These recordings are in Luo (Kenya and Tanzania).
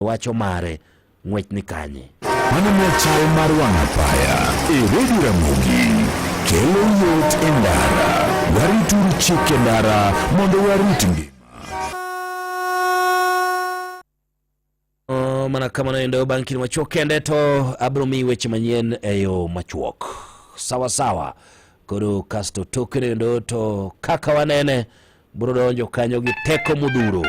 Wacho mare ng'wech ni kanye? Mano ne chal mar wang' apaya e redio Ramogi kelo yot e ndara. Warituru chike ndara mondo warit ngima. Oh, mana kamano endo bang' kinde machuok kende to abiro miyi weche manyien e yo machuok sawa sawa koro kasto toke endo to kaka wanene biro donjo kanyo gi teko modhuro.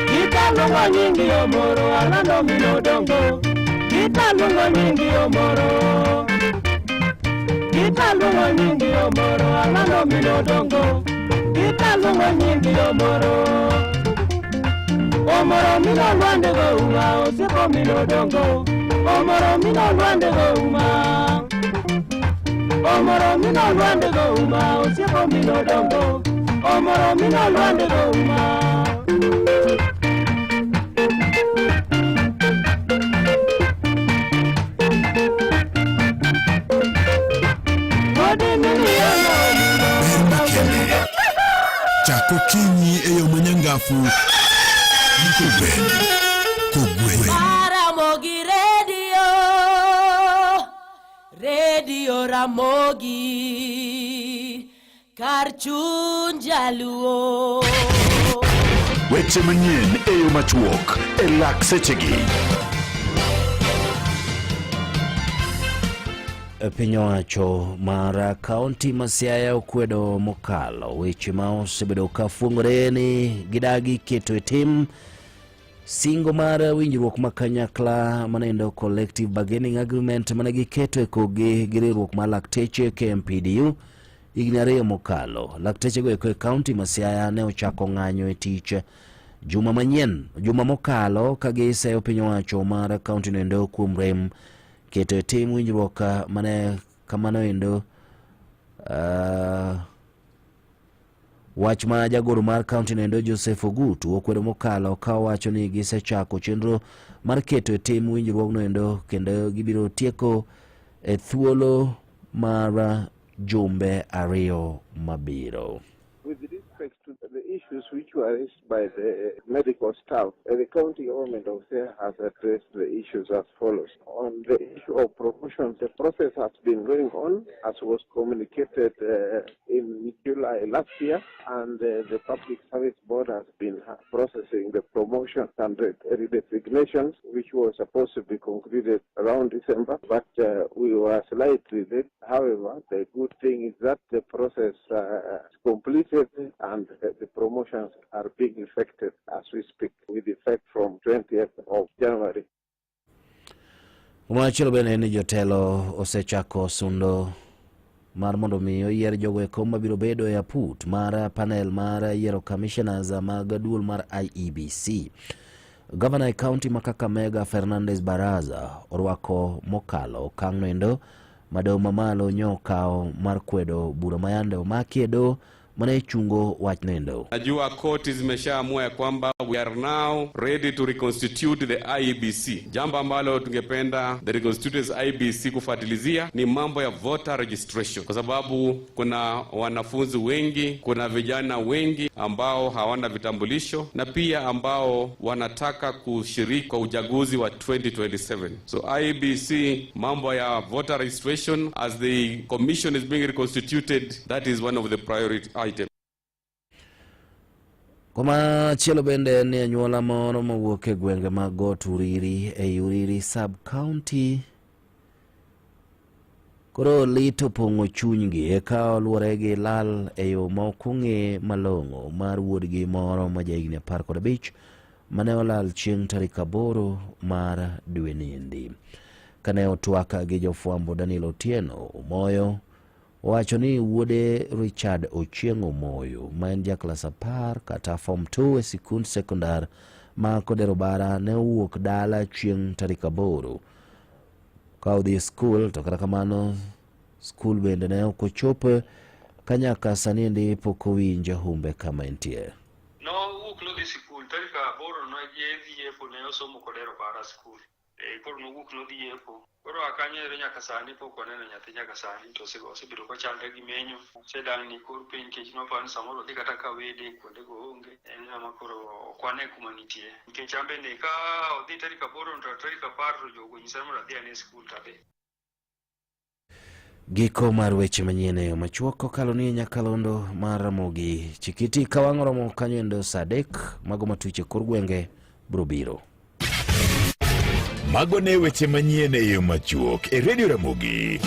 Kitalungo nyingi omoro alando minodongo Kitalungo nyingi omoro Kitalungo nyingi omoro alando minodongo Kitalungo nyingi omoro Omoro mino lwande go uma osiepo minodongo Omoro mino lwande go uma Omoro mino lwande go uma osiepo minodongo Omoro mino lwande go uma Odi miliyono Ber makende. Chak okinyi e yo manyangafu gi kogwen. Kogwen. Ramogi Radio, Radio Ramogi, kar chuny jaluo. Weche manyien e yo machuok e lak sechegi. Piny owacho mar kaunti ma Siaya okwedo mokalo weche ma osebedo ka fuongore ni gidagi keto e tim singo mar winjruok ma kanyakla manendo collective bargaining agreement mane giketo e kogi gi riwruok mar lakteche KMPDU higni ariyo mokalo. Laktechego eko e kaunti ma Siaya ne ochako ng'anyo e tich juma manyien juma mokalo ka giseyo piny owacho mar kaunti no endo kuom rem keto e tim winjruok mane kamano endo wach ma jagoro mar kaunti no endo Joseph Ogutu okwedo mokalo ka owacho ni gisechako chenro mar keto e tim winjruogno endo kendo gibiro tieko e thuolo mar jumbe ariyo mabiro. With respect to the issues which were raised by the medical staff, the county government of Siaya has addressed the issues as follows. On the issue of promotions, the process has been going on as was communicated in July last year, and the Public Service Board has been processing the promotions and the redesignations, which was supposed to be concluded around December, but we were slightly late. However, the good thing is that the process is completed and the promotions are being effected as we speak, with effect from 20th of January. Kumachielo bende en ni jotelo osechako sundo mar mondo mi oyier jogo eko mabiro bedo e aput mar panel mar yiero commissioners mag duol mar IEBC. Gavana e kaunti ma Kakamega Fernandes Baraza orwako mokalo okang'no endo ma doho mamalo nyo okawo mar kwedo bura ma yande omaki e doho mane chungo wachno endo. Najua koti zimeshaamua ya kwamba we are now ready to reconstitute the IEBC. Jambo ambalo tungependa the reconstituted IEBC kufuatilizia ni mambo ya voter registration, kwa sababu kuna wanafunzi wengi, kuna vijana wengi ambao hawana vitambulisho na pia ambao wanataka kushiriki kwa uchaguzi wa 2027. So IEBC, mambo ya voter registration as the commission is being reconstituted, that is one of the priority items. Komachielo bende en ni anyuola moro mowuok e gwenge mag Got Uriri ei Uriri sub county koro lit opong'o chunygi eka oluwore gi lal e yo ma ok ong'e malong'o mar wuodgi moro ma jahigni 15 mane olal chieng' tarik 8 mar dwe niendi. Kane otwak gi jofwambo Daniel Otieno Omoyo owacho ni wuode Richard Ochieng' Omoyo ma en ja klas 10 kata form 2 e sikund sekondar ma Kodero Bara ne owuok dala chieng' tarik 8 ka odhi e skul, to kata kamano skul bende ne ok ochopo ka nyaka sani endi pok owinj humbe kama entie. Nowuok nodhi sikul tarik 8 ne dhi yepo ne osomo Kodero Bara skul. Koro nowuok nodhi yepo. Koro a kanyo ero nyaka sani pok waneno nyathi nyaka sani to osebedo kochandre gi menyo. Osedang'ni kor piny nikech noparo ni samoro odhi kata ka wede kuondego onge. En ng'ama koro ok wane kuma nitie. Nikech an bende ka odhi tarik 8 to tarik 10 to jogo onyisa ni mondo adhi ane e skul to adhi. Giko mar weche manyien e yo machuok kokalo ni e nyakalondo mar Ramogi Chikiti ka wang' oromo kanyo endo saa 3 mago matuch e kor gwenge biro biro. Mago ne weche manyien e yo machuok e Radio Ramogi.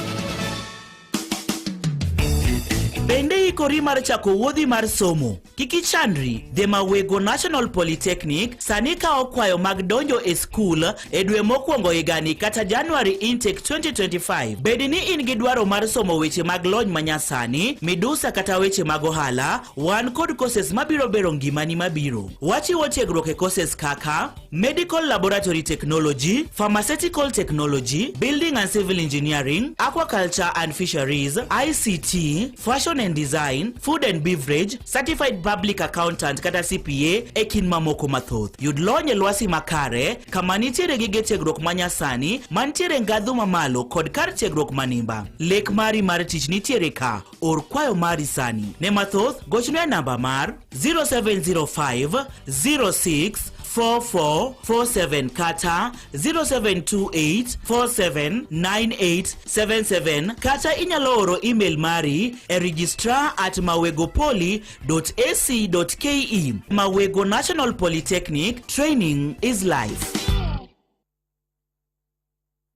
Bende ikori mar chako wuodhi mar somo? Kik ichandri, The Mawego National Polytechnic sani kawo kwayo mag donjo e skul e dwe mokwongo higani kata January intake 2025. Bed ni in gi dwaro mar somo weche mag lony manyasani, midusa kata weche mag ohala, wan kod courses mabiro bero ngimani mabiro. Wachiwo tiegruok e courses kaka Medical Laboratory Technology, Pharmaceutical Technology, Building and Civil Engineering, Aquaculture and Fisheries, ICT, Fashion and Design, Food and Beverage, Certified Public Accountant kata CPA e kind mamoko mathoth. Yud lony e lwasi makare kama nitiere gige tiegruok manyasani mantiere ngadhu mamalo kod kar tiegruok manimba. Lek mari mar tich nitiere ka. Or kwayo mari sani. Ne mathoth, gochne e namba mar 0705 06 4447 kata 0728 479877 kata inyalo oro email mari e registrar@mawegopoly.ac.ke. Mawego National Polytechnic, training is life.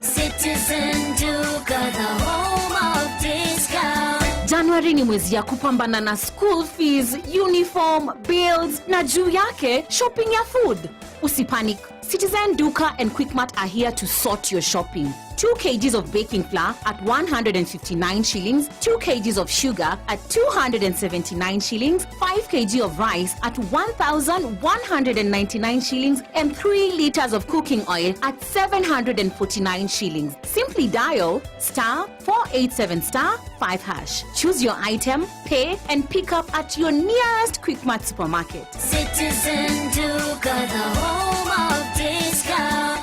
Citizen Duka, the home of discount. January ni mwezi ya kupambana na school fees, uniform, bills na juu yake shopping ya food. Usipanic. Citizen Duka and Quickmart are here to sort your shopping. 2 kgs of baking flour at 159 shillings, 2 kgs of sugar at 279 shillings, 5 kg of rice at 1,199 shillings, and 3 liters of cooking oil at 749 shillings. Simply dial star 487 star 5 hash. Choose your item, pay, and pick up at your nearest Quickmart supermarket. Citizen Duka, the home of discount.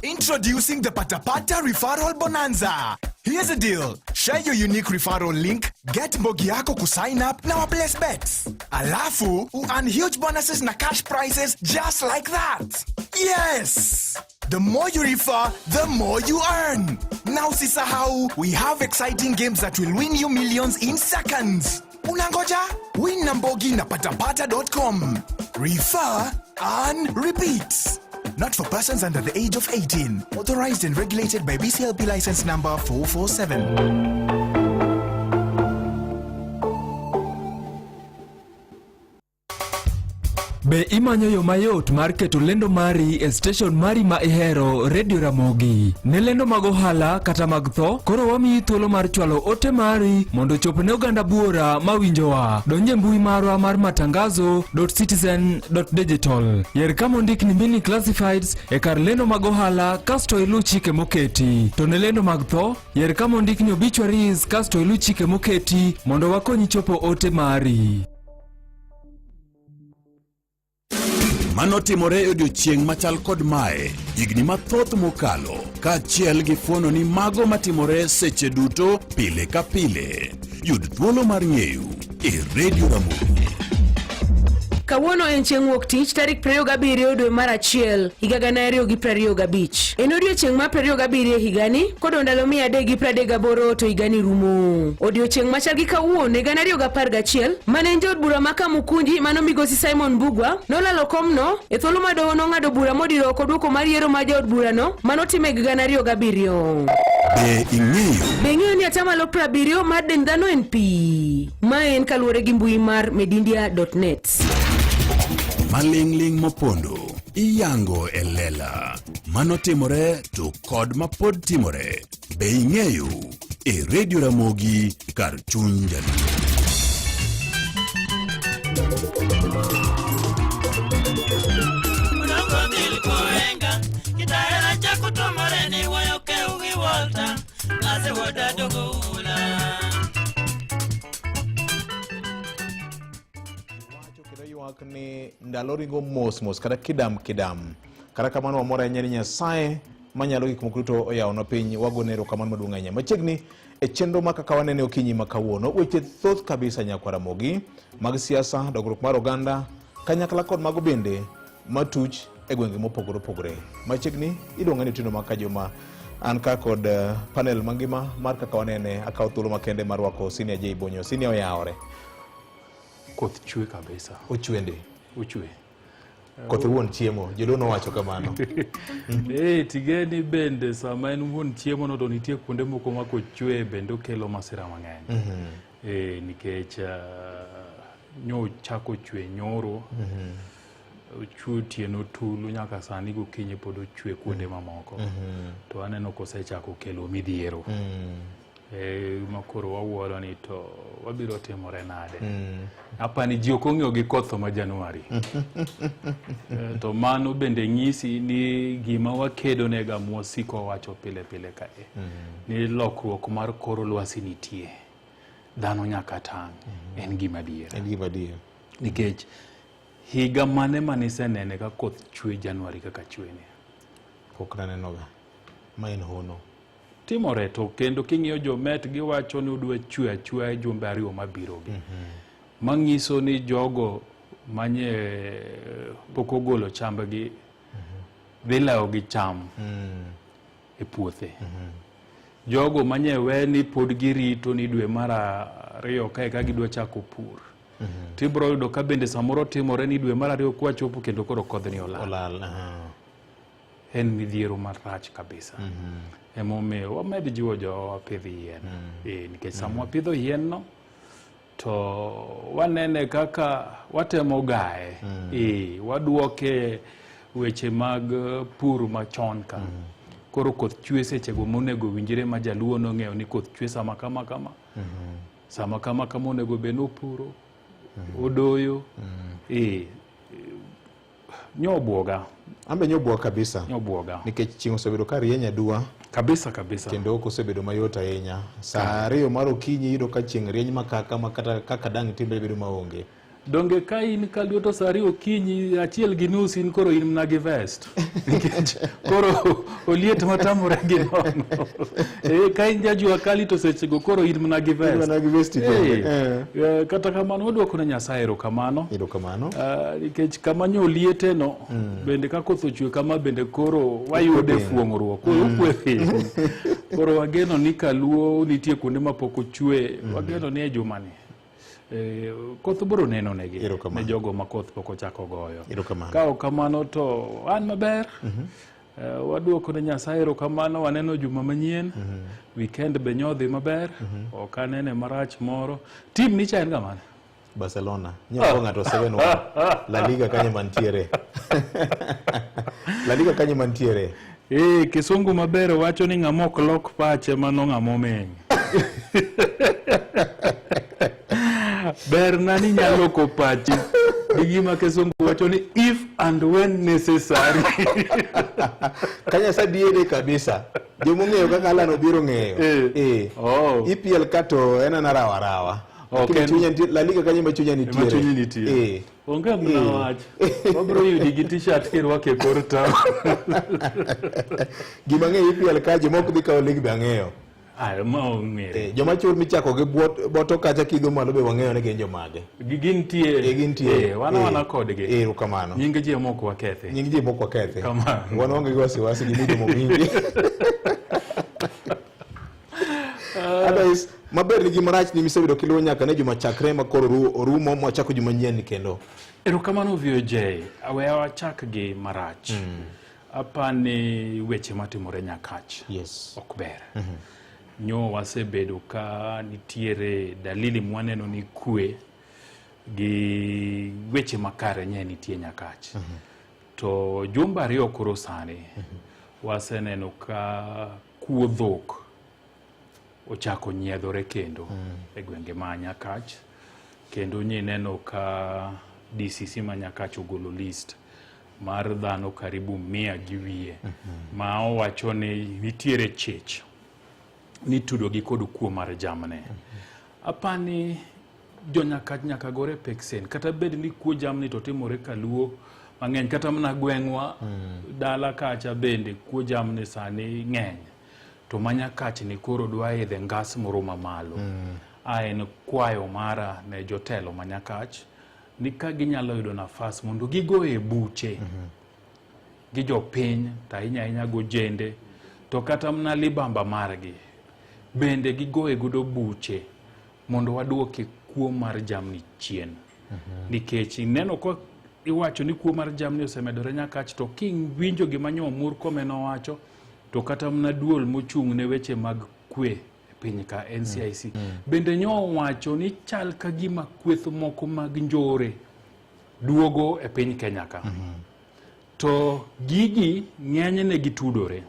Introducing the Patapata Referral Bonanza. Here's a deal. Share your unique referral link, get mbogi yako kusign up na waplace bets. Alafu, earn huge bonuses na cash prizes just like that. Yes! The more you refer, the more you earn. Now usisahau, we have exciting games that will win you millions in seconds. Unangoja? Win na mbogi na patapata.com. Refer, earn, repeat. Not for persons under the age of 18. Authorized and regulated by BCLP license number 447. Be imanyo yo mayot mar keto lendo mari e station mari ma ihero Radio Ramogi? Ne lendo mag ohala kata mag tho, koro wamiyi thuolo mar chwalo ote mari mondo ochop ne oganda buora mawinjowa. Donj e mbui marwa mar matangazo.citizen.digital. Yer kama ondik ni mini classifieds e kar lendo mag ohala kasto iluw chike moketi. To ne lendo mag tho, yer kama ondik ni obituaries kasto iluw chike moketi mondo wakonyi chopo ote mari. Mano timore e odiochieng' machal kod mae higni mathoth mokalo kaachiel gi fuono ni mago matimore seche duto pile ka pile. Yud thuolo mar ng'eyo e Radio Ramogi. Kawuono en chieng' wuok tich tarik 27 dwe mar achiel higa 2025. En odiochieng' mar 27 e higani kodong' ndalo 338 to higani rumo. Odiochieng' machal gi kawuono e 2011 mane en jaod bura ma Kamukunji mano migosi Simon Mbugua nolalo komno e thuolo ma doho nong'ado bura modiro oko duoko mar yiero mar jaod burano manotim e higa 2007. Be ing'eyo? Be ing'eyo ni atamalo 70 mar dend dhano en pi? Ma en kaluwore gi mbui mar medindia.net. Maling'ling' mopondo iyango e lela. Mano timore to kod mapod timore. Be ing'eyo? E Radio Ramogi kar chuny Jaluo. Kendo ywak ni ndalo ringo mos mos kata kidam kidam. Kata kamano wamor ahinya ni Nyasaye manyalo gik moko duto oyawonwa piny, wagone erokamano maduong' ahinya. Machiegni e chenro ma kaka wanene okinyi ma kawuono, weche thoth kabisa nyakwa Ramogi mag siasa, dongruok mar oganda, kanyakla kod mago bende matuch e gwenge mopogore opogore. Machiegni iluonga ni Otieno Maka Juma, an ka kod panel mangima mar kaka wanene. Akawo thuolo makende mar rwako Senior J Bonyo. Senior oyawore. Koth chwe kabisa. Ochwe ndi. Ochwe. Koth wuon chiemo, joluo nowacho kamano. Eh, tigeni bende sama en wuon chiemo no to nitie kuonde moko ma kochwe bende okelo masira mang'eny. Eh, nikech nyo chako chwe nyoro. Ochwe otieno tulu nyaka sani gokinyi pod ochwe kuonde mamoko. To aneno kosechako kelo midhiero. Ma koro wawuoro ni to wabiro timore nade. Apani ji ok ong'eyo gi koth ma Januari. To mano bende nyisi ni gima wakedo nega mwasiko wacho pile pile kae. Ni lokruok mar kor lwasi nitie. Dhano nyaka tang'. En gima adier. En gima adier. Nikech higa mane manisenene ka koth chwe Januari kaka chwe ni? Pok nanenoga. Ma en hono. Timore to kendo king'iyo jomet giwacho ni odwa chwe achweya e jumbe ariyo mabiro gi. Manyiso ni jogo manye pok ogolo chambgi dhi lewo gi cham e puothe. Jogo manye we ni pod girito ni dwe mar ariyo kae ka gidwa chako pur. Tibiro yudo ka bende samoro timore ni dwe mar ariyo kwachopo kendo koro kodhni olal. Olal. En midhiero marach kabisa. Emomiyo wamed jiwo jowa wapidh yien. Nikech sama wapidho yien no to wanene kaka watemo gaye. Waduoke weche mag pur machon ka. Koro koth chwe sechego monego winjre ma jaluo nong'eyo ni koth chwe sama kama kama. Sama kama kama onego bed ni opuro, odoyo. Nyobuoga. Ambe nyobuoga kabisa. Nyobuoga. Nikech chieng' osebedo ka rieny aduwa. Kabisa kabisa. Kendo ok osebedo mayot ahinya. Saa 2 mar okinyi iyudo ka chieng' rieny makaka ma kata kaka dang' timre bedo maonge. Donge ka in kaluo to saa 2 okinyi 1:30 in koro in mana gi vest. Nikech koro oliet matamore gi nono. Ka in jajua kali to sechego koro in mana gi vest. In mana gi vest bende. Kata kamano waduoko ne Nyasaye erokamano. Erokamano. Nikech kama nyo oliete no bende ka koth ochwe kama bende koro wayude fuong'ruok. Koro okwe piny. Koro wageno ni kaluo nitie kuonde ma pok ochwe. Wageno ni e jumani. Koth biro neno negi ne jogo ma koth pok ochako goyo. Ka ok kamano to an maber. Waduoko ne Nyasaye erokamano, waneno juma manyien. Weekend be nyodhi maber. Ok anene marach moro. Tim ni cha en ga mane? Barcelona. Nyalo ng'ato 7-1. La Liga kanyo mantiere. La Liga kanyo mantiere. Kisungu maber wacho ni ng'ama ok lok pache mano ng'ama omeny. Ber na ni nyalo loko pachi gi gima kisungu wacho ni if and when necessary. Kanya diere kabisa. Jomong'eyo kaka Alan obiro ng'eyo. EPL kato en ana rawa rawa. La Liga kanyo ma chunya nitiere. Ma chunyi nitie. Onge mna wach. Wabiro yudi gi t-shirt kirwako e kor town. Gima ng'eyo EPL ka jomoko dhi kawo league be ang'eyo. Ma ong'ere. Joma chul michako gi boto kacha kidho malo be wang'eyo ni gin jomage. Gintie. Gintie. Wan wana kodgi. Erokamano. Nying ji ema ok wakethi. Nying ji ema ok wakethi. Kamano. Wan waonge gi wasiwasi gi mido mowinji. Otherwise, maber ni gima rach ni misebedo kiluwo nyaka ne juma chakre ma koro orumo mwachako juma nyien kendo. Erokamano VOJ. Aweya wachak gi marach. Apani weche matimore Nyakach. Yes. Ok ber. Nyo wasebedo ka nitiere dalili mwaneno ni kwe gi weche makare nye nitie Nyakach. To jumbe ariyo koro sani waseneno ka kuo dhok ochako nyiedhore kendo e gwenge ma Nyakach, kendo nyineno ka DCC ma Nyakach ogolo list mar dhano karibu 100 gi wiye ma owacho ni nitiere chich ni tudo gi kod kuo mar jamni. Apani jo Nyakach nyaka gore peksen, kata bed ni kuo jamni to timore kaluo mang'eny kata mana gweng'wa dala kacha bende kuo jamni sani ng'eny to manyakach ni koro dwa idhe ngas moro mamalo a en kwayo mara ne jotelo manyakach ni ka ginyalo yudo nafas mondo gigoye buche gi jopiny to ahinya ahinya gojende to kata mana libamba margi bende gigoye godo buche mondo waduoke kuo mar jamni chien nikech ineno ka iwacho ni kuo mar jamni osemedore nyakach to kiwinjo gima nyo Murkomen owacho to kata mana duol mochung' ne weche mag kwe e piny ka NCIC bende nyo owacho ni chal ka gima kweth moko mag njore duogo e piny Kenya ka to gigi ng'enyne gitudore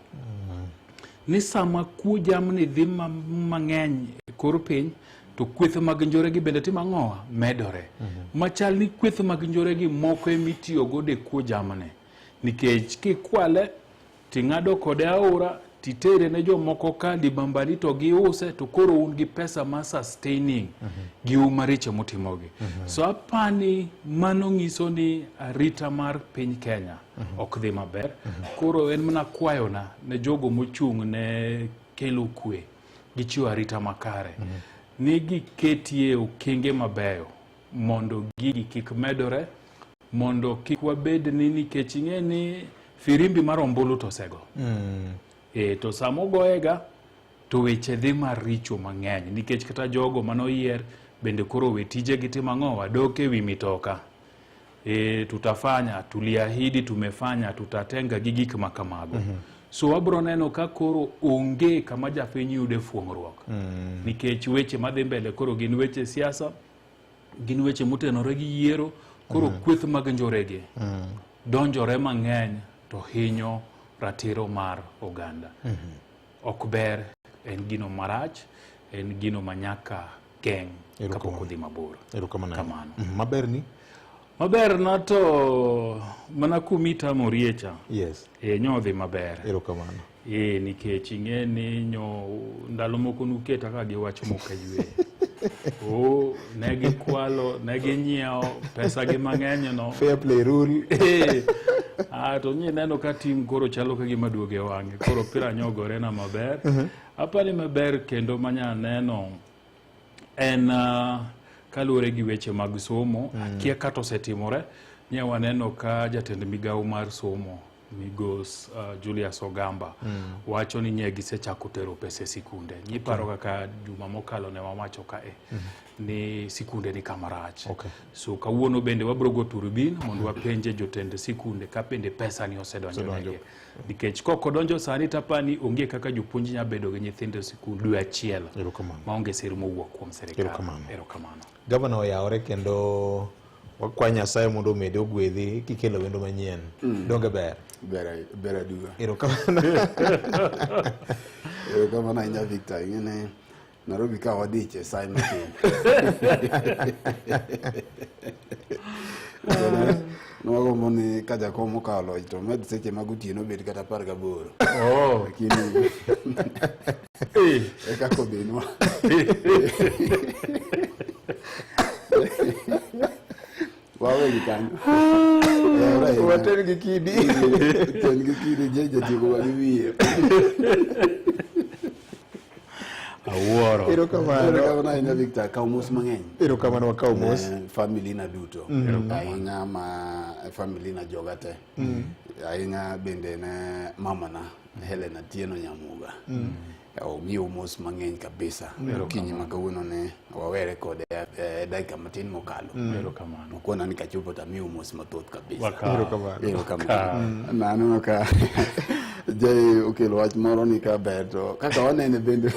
ni sama kuo jamni dhi mang'eny e kor piny to kweth mag njore gi bende timo ang'owa medore machal ni kweth mag njore gi moko emitiyo godo e kuo jamni nikech kikwale ting'ado kode aora titere ne jomoko ka libambani to giuse to koro un gi pesa ma sustaining giu maricho mutimogi so apani mano ng'iso ni arita mar piny Kenya ok dhi maber koro en mana kwayona ne jogo mochung' ne kelo kwe gi chiwo arita makare ni giketie okenge mabeyo mondo gigi kik medore mondo kik wabed ni nikech ing'e ni firimbi mar ombulu to osego e, to sama ogoyega to weche dhi maricho mang'eny nikech kata jogo manoyier bende koro we tijegi timo ang'o wadok e wi mitoka e, tutafanya tuliahidi tumefanya tutatenga gi gik ma kamago so wabro neno ka koro onge kama japiny yude fuong'ruok nikech weche madhi mbele koro gin weche siasa gin weche motenore gi yiero koro kweth mag njoregi donjore mang'eny to hinyo ratiro mar oganda ok ber en gino marach en gino ma nyaka geng' kapok odhi mabor Erokamano. Kamano. Maber ni? Maber na to mana kumitamori cha. Yes. E, nyo dhi maber. Erokamano. E, nikech ing'e ni nyo ndalo moko nuketa ka gi wach mok aywe. O, ne gikwalo, ne ginyiewo pesa gi mang'eny no. Fair play rule. Eh, ah, to nyi neno ka tim koro chalo ka gima duogo e wang'e. Koro opira nyogore na maber. Apani maber kendo manya neno en kaluwore gi weche mag somo akia kata osetimore nye waneno ka jatend migawo mar somo migos Julius Ogamba wacho ni nye gisechako tero pesa e sikunde nyiparo kaka juma mokalo ne wawacho kae ni sikunde ni kama rach so kawuono bende wabro go turubin mondo wapenje jotend sikunde ka bende pesa ni osedonjo negi nikech kok odonjo sani tapani onge kaka jopuonj nya bedo gi nyithindo e sikul dwe achiel maonge sir mowuok kuom sirikal. Erokamano. Erokamano. Gavana oyawore kendo wakwa Nyasaye mondo omedi ogwedhi kikelo wendo manyien. Donge ber? Ber ber aduwa. Erokamano. Erokamano ahinya Victor. Ing'e ni Nairobi ka wadich e sai matin. Nwagombo ni ka jakom okawo loch to med seche mag otieno obed kata 18. Oh. Lakini e kaka odhinwa. Wawegi kanyo. Waten gi kidi. Ten gi kidi je jatieko gi wiye. Awuoro. Erokamano. Erokamano ahinya Victor, kaw mos mang'eny. Erokamano wakaw mos. Ne family na duto. Ahinya ma family na joga te. Ahinya bende ne mamana Helen Atieno Nyamuga. Omiyo mos mang'eny kabisa. Okinyi ma kawuono ne wawere kode e dakika matin mokalo. Erokamano. Okona ni kachopo to amiyo mos mathoth kabisa. Wakaw. Erokamano. Erokamano. Na aneno ka Jay okelo wach moro ni ka ber to kaka wanene bende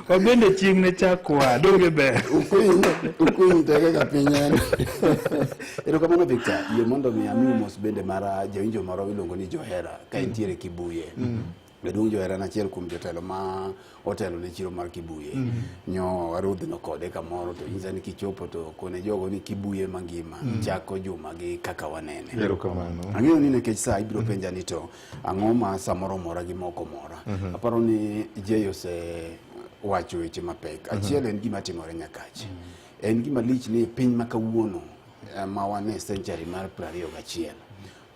Wabende chieng' ne chakwa, donge ber? Ukwiny, ukwiny to e kaka piny en. Erokamano Victor, yie mondo mi amiu mos bende mar jawinjo moro iluongo ni Johera ka entiere Kibuye. Jaduong' Johera en achiel kuom jotelo ma otelo ne chiro mar Kibuye. Nyo warudhno kode kamoro to nyisa ni kichopo to kone jogo ni Kibuye mangima chako juma gi kaka wanene. Erokamano. Ang'eyo ni nikech sa ibiro penja ni to ang'o ma samoro mora gi moko mora. Aparo ni Jay ose wacho weche mapek. Achiel en gima timore Nyakach. En gima lich ni piny ma kawuono ma wan e century mar 21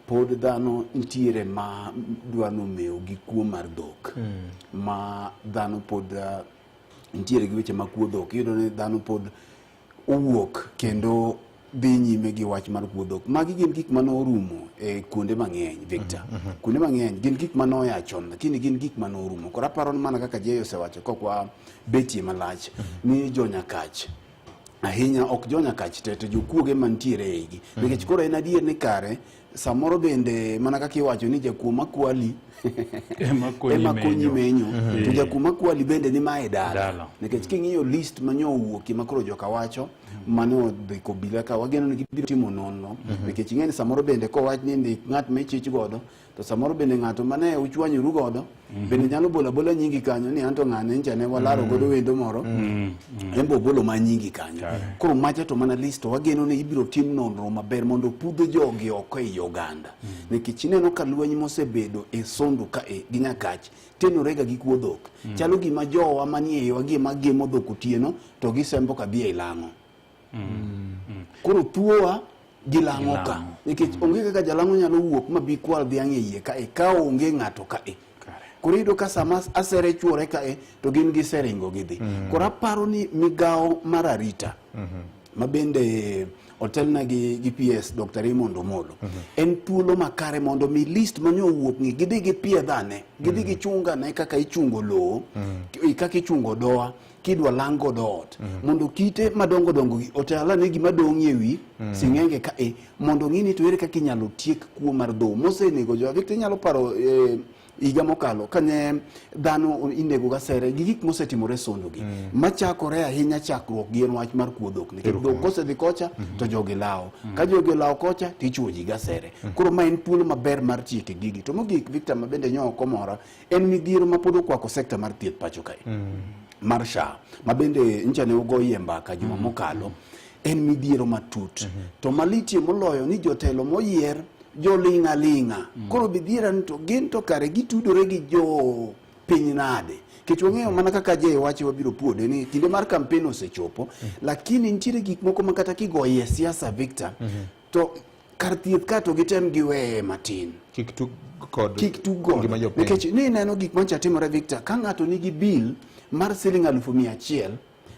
pod dhano nitiere ma dwa nomewo gi kuo mar dhok ma dhano pod nitiere gi weche mag kuo dhok. Iyudo ni dhano pod owuok kendo dhi nyime gi wach mar kuo dhok. Magi gin gik mane orumo e kuonde mang'eny, Victor. Kuonde mang'eny gin gik mane oya chon, lakini gin gik mane orumo. Koro aparo ni mana kaka Jay osewacho kok wabetie malach ni jonyakach ahinya ok jonyakach te to jokuoge mantiere e igi nikech koro en adier ni kare samoro bende mana kaka iwacho ni jakuo makwali Ema konyi ema konyi menyo. menyo to Eh. jakuo makwali bende ni mae dala Dala. nikech king'iyo list manyo owuokie ma koro joka wacho mane odhi kobila ka wageno ni gibiro timo nonro nikech ing'e ni samoro bende kowach ni ndik ng'at ma ichich godo to samoro bende ng'ato mane uchwanyoru godo bende nyalo bolo abola nyingi kanyo ni anto ng'ane ncha ne walaro godo wendo moro en be obolo ma nyingi kanyo koro macha to mana list to wageno ni ibiro tim nonro maber mondo pudh jogi oko ei oganda nikech ineno ka lweny mosebedo e Sondu ka e gi Nyakach tenorega gi kuo dhok chalo gima jowa manie iwa gi ema gemo dhok otieno to gisembo kadhi ei lang'o koro thuowa gi lang'o ka nikech onge kaka jalang'o nyalo wuok ma bi kwal dhiang' e iye kae ka onge ng'ato kae koro iyudo ka sama asere chuore kae to gin giseringo gidhi koro aparo ni migawo mar arita ma bende otelna gi PS Dr. Raymond Omolo en thuolo makare mondo mi list mane owuok ni gidhi gipiedhane gidhi gichungane kaka ichungo lowo kaka ichungo doa kidwa lang godo ot mondo kite madongo dongo gi otelane gima dong' e wi sing'enge ka e mondo ng'i ni to ere kaka inyalo tiek kuo mar dhok mosenego jowa Victor inyalo paro higa mokalo kane dhano inego gasere gi gik mosetimore Sondu gi machakore ahinya chakruok gi en wach mar kuo dhok nikech dhok kosedhi kocha to jogi lawo ka jogi olawo kocha to ichuo ji gasere koro ma en thuolo maber mar tieko gigi to mogik Victor ma bende nyo ok omora en midhiero ma pod okwako sekta mar thieth pacho kae mar SHA ma bende ncha ne ogoyie mbaka juma mokalo en midhiero matut to malitie moloyo ni jotelo moyier joling' aling'a koro midhiera ni to gin to kare gitudore gi jo piny nade nikech wang'eyo mana kaka Jay wacho wabiro puode ni kinde mar kampen osechopo lakini nitiere gik moko ma kata kigoye siasa Victor to kar thieth ka to gitem giweye matin kik tug kod kik tug godo ngima jopiny. nikech ni ineno gik mancha timore Victor ka ng'ato nigi bill mar siling 100,000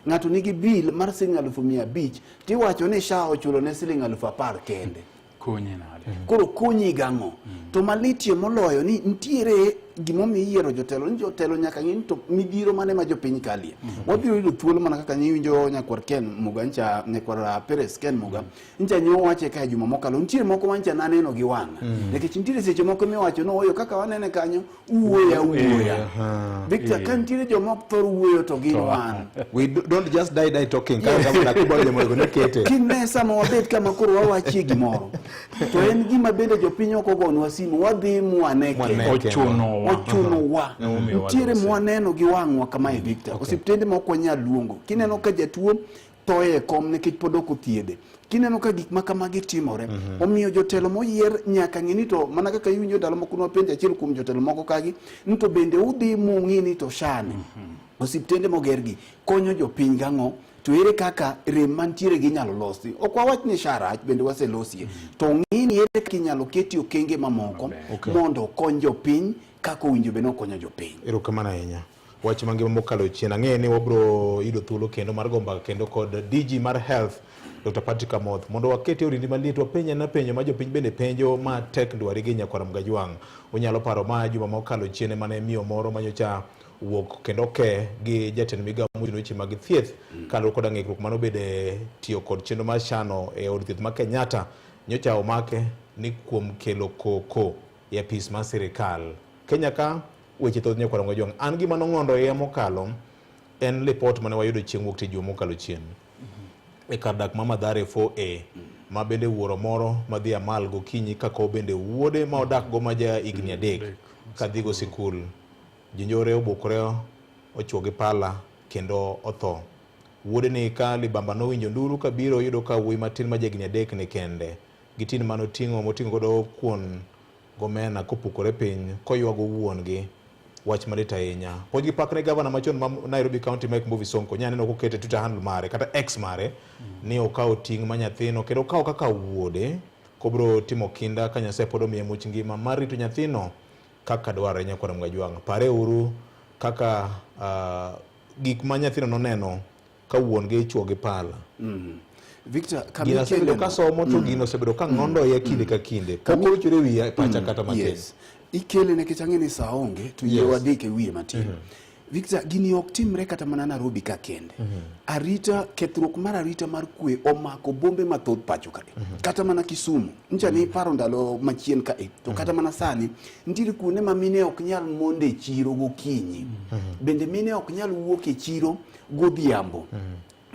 ng'ato nigi bill mar siling 500,000 tiwacho ni SHA ochulo ne siling 10,000 kende Konye nade? koro konyi gang'o to malitie moloyo ni nitiere gimomiyo iyiero jotelo ni jotelo nyaka ng'i ni to midhiero mane ma jopiny kalie wabiro yudo thuolo mana kaka niwinjo nyakwar Ken Muga ncha nyakwar Perez Ken Muga ncha nyo wache kae juma mokalo nitiere moko mancha naneno gi wang'a nikech nitiere seche moko miwacho ni oyo kaka wanene kanyo uwuoyo awuoya Victor ka nitiere joma ok thor wuoyo to gin wan We don't just die die talking kaka kama nakubwa jamonego ne kete. kine sama wabet kama koro wawachie gimoro to en gima bende jopiny ok ogonwa simu wadhi mwane Mwane kendo. Ochunowa. ochunowa Emomiyo nitiere walose. mwaneno gi wang'wa kamae Victor osiptende ma ok wanyal luongo kineno ka jatuo thoye e kom nikech pod ok othiedhe kineno ka gik ma kamagi timore omiyo jotelo moyier nyaka ng'e ni to mana kaka iwinjo ndalo moko nwapenjo achiel kuom jotelo moko kagi ni to bende udhi mung'i ni to shani osiptende moger gi konyo jopiny gang'o to ere kaka rem mantiere gi inyalo losi ok wawach ni SHA rach bende waselosie to ng'i ni ere kaka inyalo ketie okenge mamoko mondo okony jopiny kaka owinjo bed ni okonyo jopiny Erokamano ahinya. Wach mangima mokalo chien ang'eyo ni wabro yudo thuolo kendo mar go mbaka kendo kod DG mar Health Dr. Patrick Amoth mondo wakete orindi maliet wapenj ana penjo ma jopiny bende penjo ma tek ndwari gi nyakwar Mgajwang'. Unyalo paro ma juma mokalo chien mane miyo moro manyocha wuok kendo ke gi jatend migawo moting'o weche mag thieth kaluwore koda ng'ikruok manobede tiyo kod chenro mar shano e od thieth ma Kenyatta nyocha omake ni kuom kelo koko e apis mar sirikal. Kenya ka weche thoth nyakwar Mgajwang'. An gima nong'ondo iya mokalo en lipot mane wayudo chieng' wuok tich juma mokalo chien e kar dak ma Mathare 4A ma bende wuoro moro madhi amal gokinyi kakowo bende wuode ma odak go ma ja higni 3 kadhigo sikul. Jonjore obukore ochuo gi pala kendo otho. Wuode ni ka libamba nowinjo nduru kabiro oyudo ka wuoyi matin ma ja higni 3 ni kende gi tin manoting'o moting'o godo kuon gomena kopukore piny koywago wuon gi. Wach malit ahinya. Pod gi pak ne gavana machon ma Nairobi County Mike Mbuvi Sonko, nya neno kokete Twitter handle mare kata X mare ni okawo ting' ma nyathino kendo okawo kaka wuode kobro timo kinda ka Nyasaye pod omiye much ngima mar rito nyathino kaka dwarore nyakwar Mgajwang'. Pare uru kaka uh, gik ma nyathino noneno ka wuon gi ichuo gi pala. Victor, kama Gino asebedo ikeleno- ka somo to Mm. gino osebedo ka ng'ondo iye kinde ka kinde. Pok owinjore wiya e pacha kata matin. Yes. Ikele nikech ang'e ni saa onge to yie Yes. wadhi e wiye matin. Victor, gini ok timre kata mana Nairobi ka kende. Arita, kethruok mar arita mar kwe omako bombe mathoth pacho kae. Kata mana Kisumu. Ncha ni iparo ndalo machien kae. To kata mana sani, nitiere kuonde ma mine ok nyal mondo e chiro gokinyi. Bende mine ok nyal wuok e chiro godhiambo.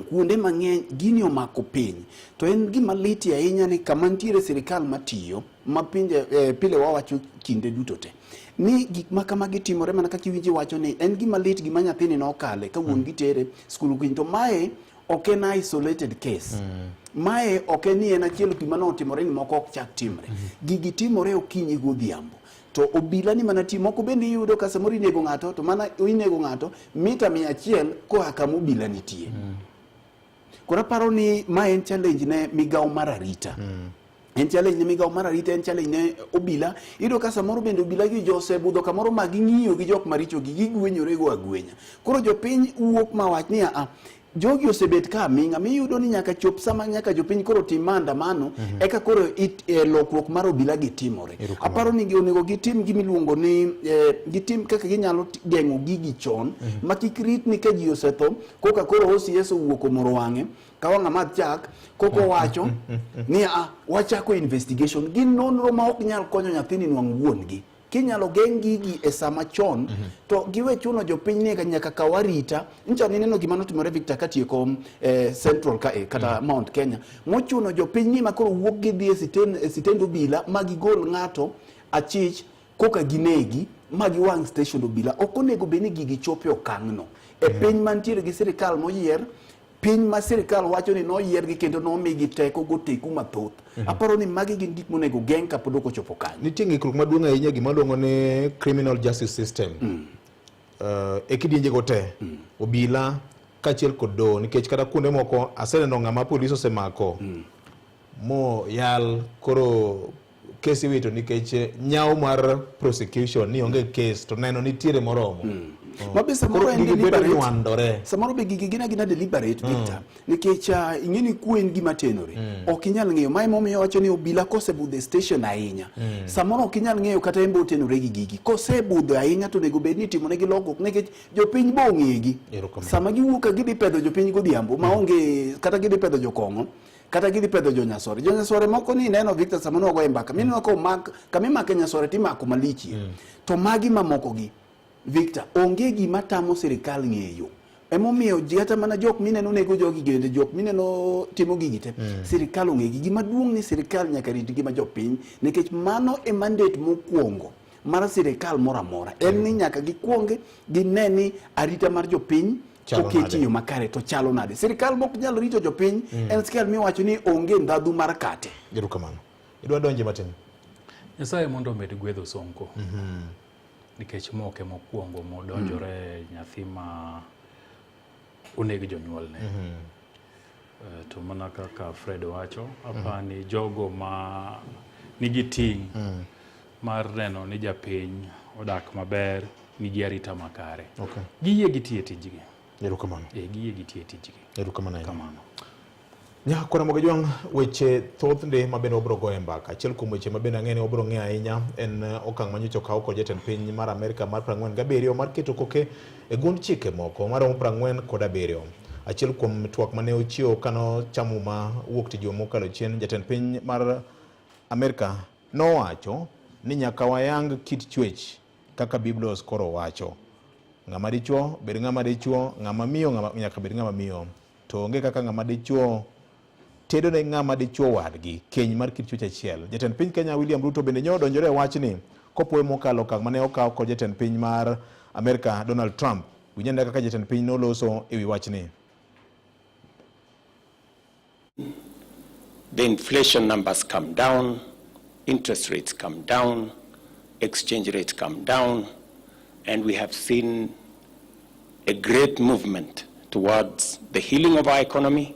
Kuonde mang'eny gini omako piny to en gima lit ahinya ni kama nitiere sirikal matiyo ma pinje eh, pile wawacho kinde duto te ni gik ma kamagi timore mana kaka iwinji wacho ni en gima lit gima nyathini nokale ka wuon gi tere skul gokinyi to mae ok en isolated case mae ok en ni en achiel gima notimore ni moko ok chak timre gigi timore okinyi godhiambo to obila ni mana ti moko bende iyudo ka samoro inego ng'ato to mana inego ng'ato mita 100 koa kama obila nitie koro aparo ni ma en challenge ne migawo mar arita en challenge ne migawo mar arita en challenge ne obila iyudo ka samoro bende obila gi jo osebudho kamoro ma ging'iyo gi jok maricho gi gigwenyore go agwenya koro jopiny wuok ma wach ni a jogi osebet ka aming'a miyudo ni nyaka chop sama nyaka jopiny koro tim maandamano eka koro it, e, lokruok mar obila gi timore aparo ni onego gitim gimiluongo ni eh, gitim kaka ginyalo geng'o gigi chon ma kik rit ni ka ji osetho koka koro OCS owuok omoro wang'e ka wang' amadh chak koko wacho ni a wachako investigation gin nonro ma ok nyal konyo nyathini nwang' wuon gi kinyalo geng' gigi e sama chon to giwe chuno jopiny ni nyaka kaw arita ncha nineno gima notimore Victor katieko eh, Central ka eh, kata Mount Kenya mochuno jopiny ni makoro wuok gidhi e siten, e sitend obila ma gigol ng'ato achich koka ginegi ma giwang' station obila ok onego bed ni gigi chopo e okang'no e piny mantiere gi sirikal moyier piny ma sirikal wacho ni noyiergi kendo nomigi teko goteku mathoth aparo ni magi gin gik monego geng' kapod ok ochopo kanyo Nitie ng'ikruok maduong' ahinya gima luongo ni criminal justice system. E kidienje go te. Obila kaachiel kod doho nikech kata kuonde moko aseneno ng'ama polis osemako mo yal koro kes iwito nikech nyawo mar prosecution ni onge kes to neno nitiere moromo. Ma be samoro Koro en gigi bedo deliberate. nywandore. Samoro be gigi gin agina deliberate Victor nikech ing'e ni kuo en gima tenore ok inyal ng'eyo mae momiyo wacho ni obila kosebudho e station ahinya samoro ok inyal ng'eyo kata en be otenore gi gigi kosebudho ahinya to onego bed ni itimonegi lokruok nikech jopiny bo ong'egi sama giwuok ka gidhi pedho jopiny godhiambo maonge kata gidhi pedho jokong'o kata gidhi pedho jonyasore jonyasore moko ni ineno Victor sama nwagoye mbaka mineno ka omak kama imake nyasore timako malichie to magi mamoko gi Victor onge gima tamo sirikal ng'eyo emomiyo ji kata mana jok mineno nego jogi bende jok mineno timo gigi te sirikal ong'egi gima duong' ni sirikal nyaka rit ngima jopiny nikech mano e mandate mokwongo mar sirikal moro amora en ni nyaka gikwong gine ni arita mar jopiny Chalo oketi nade? e yo makare to chalo nade sirikal mok nyal rito jopiny en sirikal miwacho ni onge ndhadhu mar kate Erokamano. Idwa donje matin? Nyasaye mondo omed gwedho Sonko. Nikech ma ok emokwongo modonjore nyathi ma oneg jonyuolne. To mana kaka Fred wacho, apani jogo ma nigi ting' mar neno ni japiny odak maber, nigi arita makare. Okay. Giyie gitiye tijgi. Erokamano. Giyie gitiye tijgi. Erokamano ahinya. Kamano. Nyakora Mogajwang' weche thoth ndi ma bende wabiro goyo e mbaka. Achiel kuom weche ma bende ang'e ni wabiro ng'eyo ahinya en okang' manyocha okaw kod jatend piny mar Amerka mar 47 mar keto koke e gund chike moko maromo 47. Achiel kuom twak mane ochiwo kanochamo muma wuok tich juma mokalo chien, jatend piny mar Amerka nowacho ni nyaka wayang kit chwech kaka Biblos koro wacho. Ng'ama dichuo bed ng'ama dichuo, ng'ama miyo nyaka bed ng'ama miyo. To onge kaka ng'ama dichuo tedo ne ng'ama dichuo wadgi keny mar kit chwech achiel. Jatend piny Kenya William Ruto bende nyo odonjore e wachni kopuoyo mokalo okang' mane okaw kod jatend piny mar Amerka Donald Trump. Winj ane kaka jatend piny noloso e wi wachni. The inflation numbers come down, interest rates come down, exchange rates come down, And we have seen a great movement towards the healing of our economy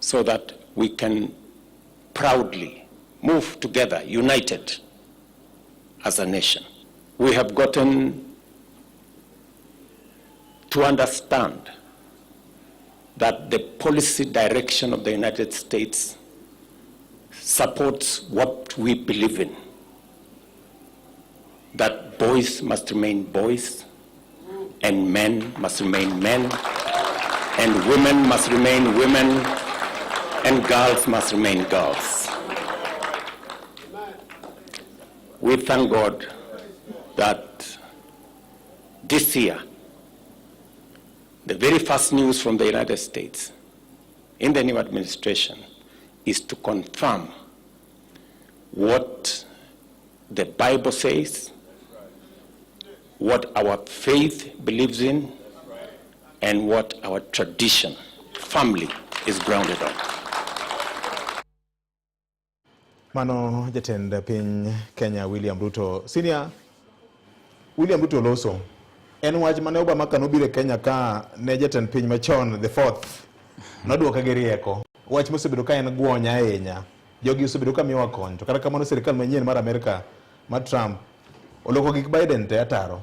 so that we can proudly move together, united as a nation. We have gotten to understand that the policy direction of the United States supports what we believe in that boys must remain boys, and men must remain men, and women must remain women, and girls must remain girls. We thank God that this year, the very first news from the United States in the new administration is to confirm what the Bible says, what our faith believes in, and what our tradition, family, is grounded on. Mano jatend piny Kenya William Ruto. Senior William Ruto loso. En wach mane Obama ka nobiro e Kenya ka ne jatend piny machon the fourth nodwoke gi rieko. Wach mosebedo ka en guonya ahinya. Jogi osebedo ka miyowa kony. To kata kamano sirkal manyien mar Amerka mar Trump oloko gik Biden te ataro.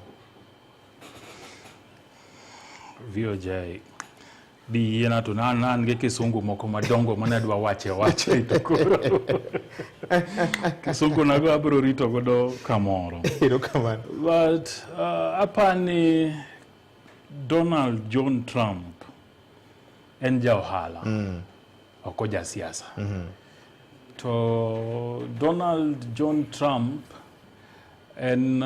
VOJ diyiena to nan an gi kisungu moko madongo mane adwa wache wache to koro kisungu nago abiro rito godo kamoro. Erokamano. But apani Donald John Trump en ja ohala ok oja siasa. To Donald John Trump en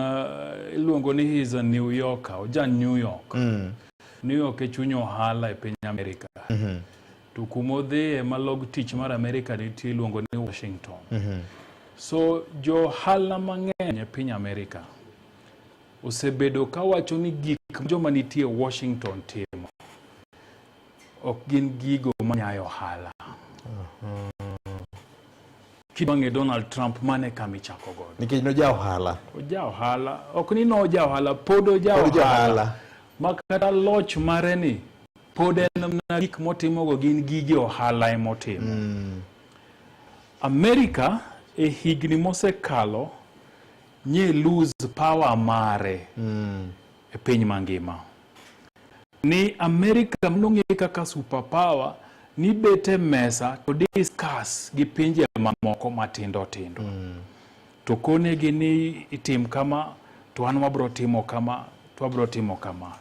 iluongo ni he is a New Yorker, oja New York. New York e chuny ohala e piny Amerika. To kumodhiye ma log tich mar Amerika nitie iluongo ni Washington. So jo ohala mang'eny e piny Amerika osebedo kawacho ni gik ma joma nitie Washington timo ok gin gigo manyayo ohala. Kidwa ng'e Donald Trump mane kama ichako godo. Nikech noja ohala. Oja ohala, ok ni noja ohala, pod oja Pod oja ohala. ohala. Ma kata loch mare ni pod en mana gik motimogo gin gige ohala emotimo. Amerika e higni mosekalo nye lose power mare e piny mangima. Ni Amerika nong'e kaka super power ni bet e mesa to discuss gi pinje mamoko matindo tindo. To konegi ni itim kama to an wabro timo kama to wabro timo kama.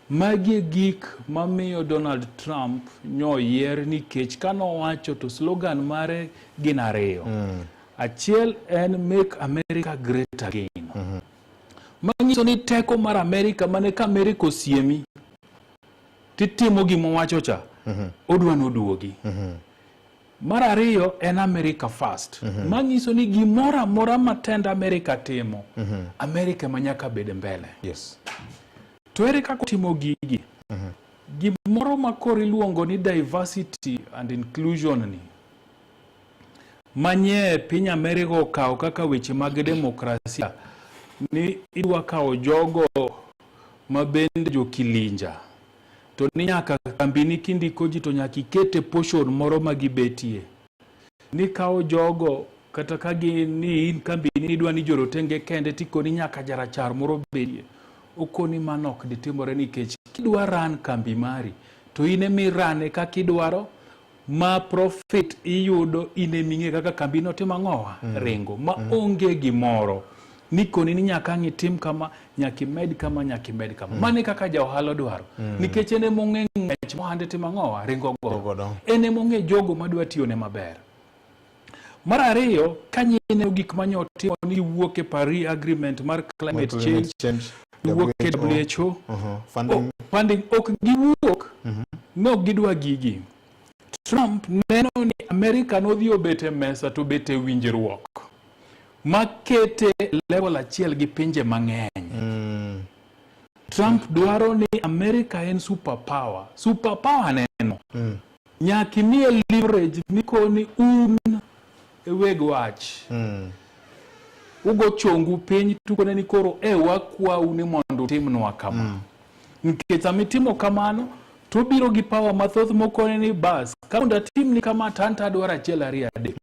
Magi e gik mamiyo Donald Trump nyoyier nikech kanowacho to slogan mare gin ariyo. Achiel en make America great again. Manyiso ni teko mar Amerika mane ka Amerika osiemi titimo gima owacho cha odwa noduogi. Mar ariyo en America first. Manyiso ni gimoro amora ma tend Amerika timo, Amerika ema nyaka bed mbele. Yes. To ere kaka otimo gigi? Gimoro ma koro iluongo ni diversity and inclusion ni manye piny Amerika okawo kaka weche mag demokrasia ni idwa kawo jogo ma bende jokilinja to ni nyaka kambini kindiko ji to nyaka ikete portion moro ma gibetie ni kawo jogo kata ka gin ni in kambini idwa ni jorotenge kende tikoni nyaka jarachar moro bedie okoni mano ok ditimore nikech kidwa ran kambi mari to in ema irane kaka idwaro ma profit iyudo in eming'e kaka kambino timo ang'owa ringo ma onge gimoro nikoni ni nyaka ang' itim kama nyaka imed kama nyaka imed kama mano e kaka ja ohala dwaro nikech en emong'e ng'ech mohande timo ang'owa ringo godo en emong'e jogo madwa tiyone maber mar ariyo ka nyineno gik manye otimo ni giwuok e Paris Agreement mar climate Climate change change, giwuok e WHO. WHO Funding. Funding ok giwuok ne ok gidwa gigi Trump neno ni Amerika nodhi obet e mesa to bet e winjruok makete level achiel gi pinje mang'eny Trump dwaro ni Amerika en super power super power neno nyaka imiye leverage mikoni un e weg wach Ugo chongu piny tukone ni koro e wakwau ni mondo utimnwa kama. Nikech sama itimo kamano to obiro gi power mathoth mokone ni bas ka mondo atimni kama to an to adwaro achiel ariyo adek.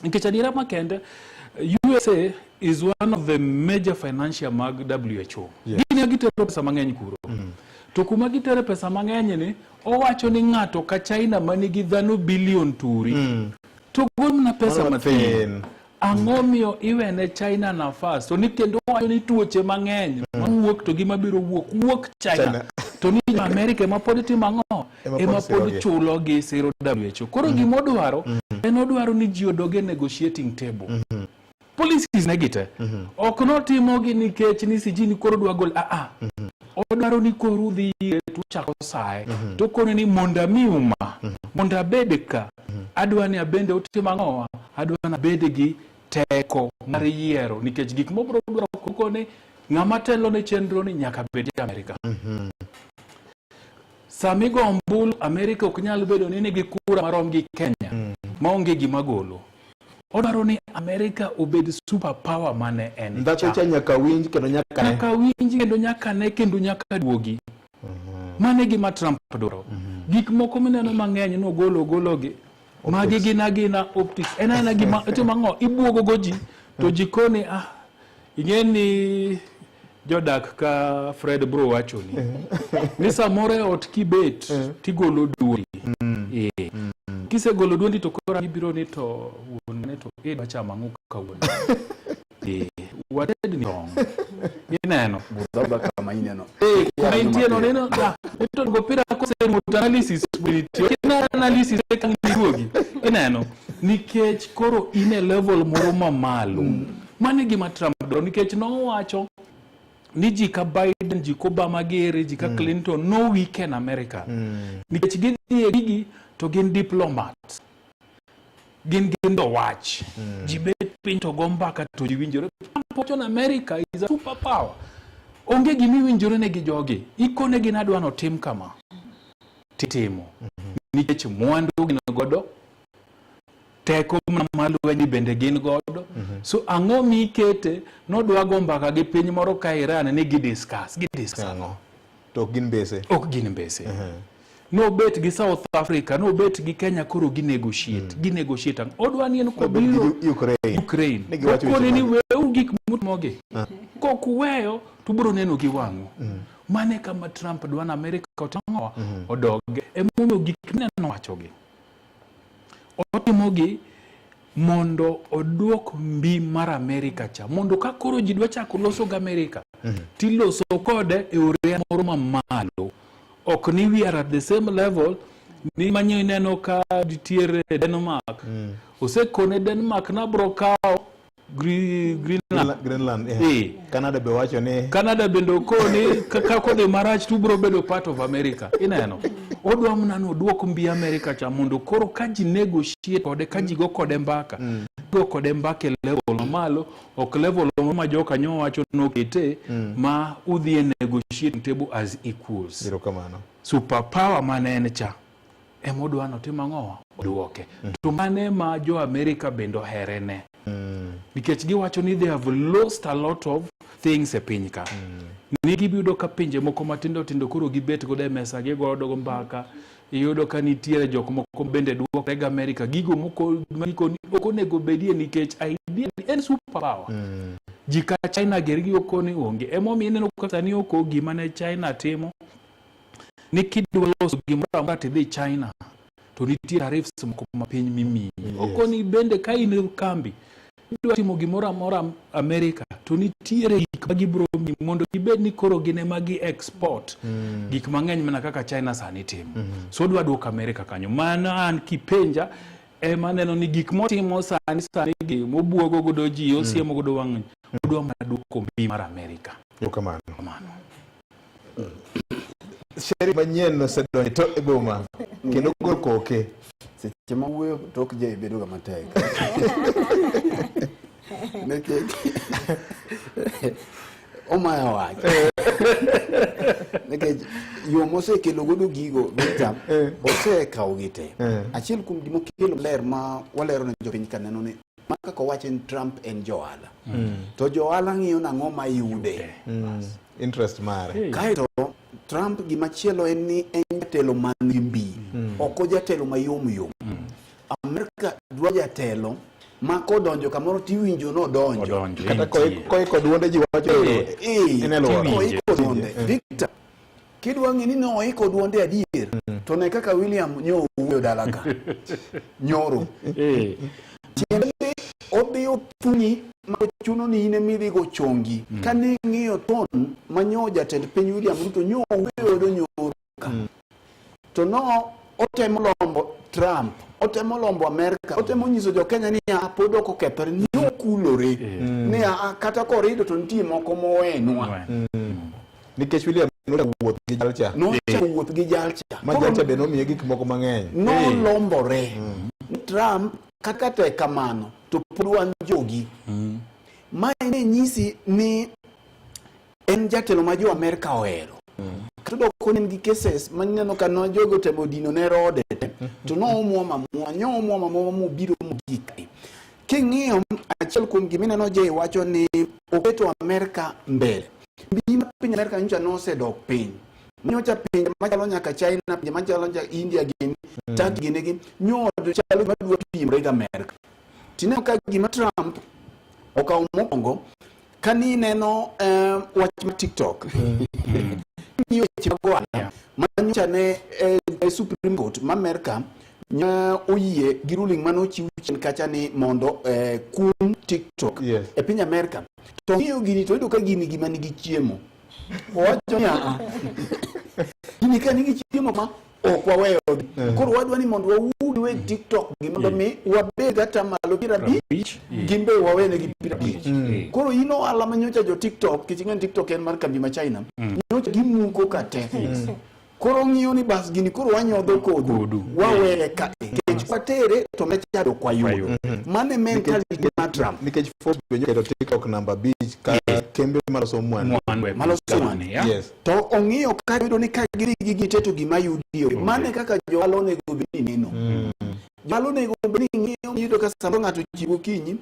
Nikech adiera makende USA is one of the major financier mag WHO. Yeah. Gin ema gitero pesa mang'eny kuro. To kuma gitere pesa mang'eny ni owacho ni ng'ato ka China manigi dhano bilion turi to gol mana pesa Mano mathin. mathin. Ang'o miyo iwene China nafas to ni kendo owacho ni tuoche mang'eny mawuok to gima biro wuok wuok China. China. To ni jo Amerika ema pod timo ang'o? Ema pod Ema pod sirogi. chulo gi siro WHO. Koro gima odwaro en odwaro ni ji odog e negotiating table. Policies ne gite. Ok notimogi nikech ni siji ni koro dwa gol a a. Odwaro ni koro udhi ire to uchako saye. To okone ni mondo amiu ma, mondo abed ka, adwa ni abende utim ang'owa, adwa ni abed gi teko mar yiero nikech gik mobro dwaro okone ng'ama telo ne chenro ni nyaka bed ja Amerika. Sama igo ombulu Amerika ok nyal bedo ni nigi kura marom gi Kenya maonge gima golo. Odwaro ni Amerika obed super power mane en Ndhathe cha nyaka winj kendo nyaka ne. Nyaka winj kendo nyaka ne kendo nyaka duogi. Mano e gima Trump dwaro. Gik moko mineno mang'eny nogolo ogologi. Magi gin agina optics. En aena gima itimo ang'o? Ibuogo go ji to ji koni ah ing'e ni jodak ka Fred bro wachoni ni samoro e ot kibet tigolo duondi. Eh. Kisegolo duondi to koro ibiro ni to wuon ne to idwa chamo ang'o kawuono. Eh, wated ni tong'. Ineno. Budhoba kama ineno. Eh, kuma intie no neno ah, to go pira koserumo to analysis nitie. Kina analysis e kang' iduogi. Ineno. Nikech koro in e level moro mamalo. Mano e gima Trump dwaro nikech nowacho ni ji ka Biden, ji ka Obama gere, ji ka Clinton no weaken America. Nikech gidhi e gigi to gin diplomats. Gin gin do wach. Ji bet piny to go mbaka to ji winjore. Trump wacho ni America is a super power. Onge gima iwinjore ne gi jogi. Ikonegi ni adwa notim kama. Titimo. Nikech mwandu gin godo, teko mana mar lweny bende gin godo. So ang'o mikete nodwa go mbaka gi piny moro ka Iran ni gi discuss. Gi discuss ang'o? To ok gin mbese. Ok gin mbese. Nobet gi South Africa, nobet gi Kenya koro gi negotiate. Gi negotiate ang'o? Odwa ni en Nobet gi kobiro Ukraine. Ukraine. Ne giwacho weche Okone ni mage. weuru gik mutimogi. Kok uweyo to ubiro neno gi wang'u. Mano e kama Trump dwa ni Amerika otim ang'o? Odoge. Emomiyo gik mineno wachogi. Otimogi mondo oduok mbi mar Amerika cha. Mondo ka koro ji dwa chako loso gi Amerika, tiloso kode e orea moro mamalo. Ok ni we are at the same level ni manyo ineno ka nitiere Denmark. Osekone Denmark nabro kawo Greenland. Greenland. eh. Eh. Canada be wacho ni Canada bende okoni ka kodhi marach to ubro bedo part of America. Ineno? Odwa mana ni oduok mbi America cha mondo koro ka ji negotiate kode, ka ji go kode mbaka, go kode mbaka e level mamalo, ok level moro ma jokanyo wacho nokete ma udhi e negotiating table as equals. Erokamano. Super power mane en cha ema odwa notim ang'o? Oduoke. To mane ma jo America bende ohere ne. Nikech giwacho ni they have lost a lot of things e piny ka. Ni gibiyudo ka pinje moko matindo tindo koro gibet godo e mesa gigoyo godo mbaka. Iyudo ka nitiere jok moko bende duokre gi America gigo moko ma gikoni ok onego bedie nikech idea en super power. Ji ka China ger gi okoni onge. Emomiyo ineno ka sani oko gima ne China timo ni kidwa loso gimoro amora tidhi China to nitie tariffs moko mapiny mimiyi. Okoni bende ka in e kambi idwa timo gimoro amora Amerika to nitiere gik ma gibro miyi mondo gibed ni koro gin ema gi export gik mang'eny mana kaka China sani timo. So odwa duoko Amerika kanyo. Mano an kipenja ema neno ni gik motimo sani sani gi mobuogo godo ji osiemo godo wang' ji odwa mana duoko mbi mar Amerika. Erokamano. Sheri manyien osedonjo to e boma kendo gol koke. Seche ma wuoyo tok jai bedo ga matek. Nikech omaya wach. Nikech yo mosekelo godo gigo Victor, osekawo gi te. Achiel kuom gimokelo ler ma walero ne jopiny kaneno ni Ma kaka owacho ni Trump en johala. To johala ng'iyo nang'o ma yude. Interest mare. Kaeto Trump gimachielo en ni en jatelo man gi mbi. Ok ojatelo mayom yom. Amerika dwa jatelo ma kodonjo kamoro tiwinjo nodonjo. Kata koiko duonde ji wacho en e alwora. Koiko duonde. Victor, kidwa ng'e ni noiko duonde adier, to ne kaka William nyo owuoyo dala ka. Nyoro. Tiende ni odhi othunyi ma ochuno ni in ema idhi go chongi. Kane ing'iyo ton ma nyo jatend piny William Ruto nyo owuoyo godo nyoro ka. To no otemo lombo Trump, otemo lombo Amerika, otemo nyiso jo Kenya ni a pod ok okethore, ni okulore. Ni a kata korido to nitie moko mowenwa. Nikech William nochako wuoth gi jalcha. Nochako wuoth gi jalcha. Ma jalcha be nomiye gik moko mang'eny. Nolombore. Trump kaka tek kamano to pod wan jogi. Mae ne nyisi ni en jatelo ma jo Amerka ohero. Kata doko ne en gi cases ma ineno ka no jogo otemo dino ne rode te, to nomuomo amuoma, nyomuomo amuoma mobiro mogik kae. King'iyo achiel kuom gimineno Jay wacho ni oketo Amerka mbele. Mbi mar piny Amerka nyocha nosedok piny. Nyocha pinje machalo nyaka China, pinje machalo nyaka India gini, Turkey gini gi, nyo chalo gima dwa pimre gi Amerka. Tineno ka gima Trump okawo mokwongo, kani ineno wach mar TikTok, ng'iyo weche mag ohala, ma nyocha ne Supreme Court ma Amerka ne oyie gi ruling mane ochiw chien kacha ni mondo kum TikTok e piny Amerka. To ng'iyo gini to iyudo ka gini gima nigi chiemo. Owacho ni aa, gini ka nigi chiemo ma ok waweyo dhi. Koro wadwa ni mondo wawuog we TikTok gi mondo mi wabed kata malo 50 gin be wawenegi 50. Koro in ohala ma nyocha jo TikTok, kech ing'e ni TikTok en mar kambi ma China, nyocha gimuko ka te. Koro ng'iyo ni bas gini koro wanyodho kodu, waweye ka kech watere to mecha ok wayud. Mano e mentality mar Trump. Nikech Forbes be nyoketo TikTok namba 5 ka kembe maloso mwandu. Maloso mwandu. Yes. To ong'iyo ka yudo ni ka gidhi gi gite to gima yudi onge. Mano e kaka johala onego bed ni neno. Johala onego bed ni ng'iyo iyudo ka samoro ng'ato chiew gokinyi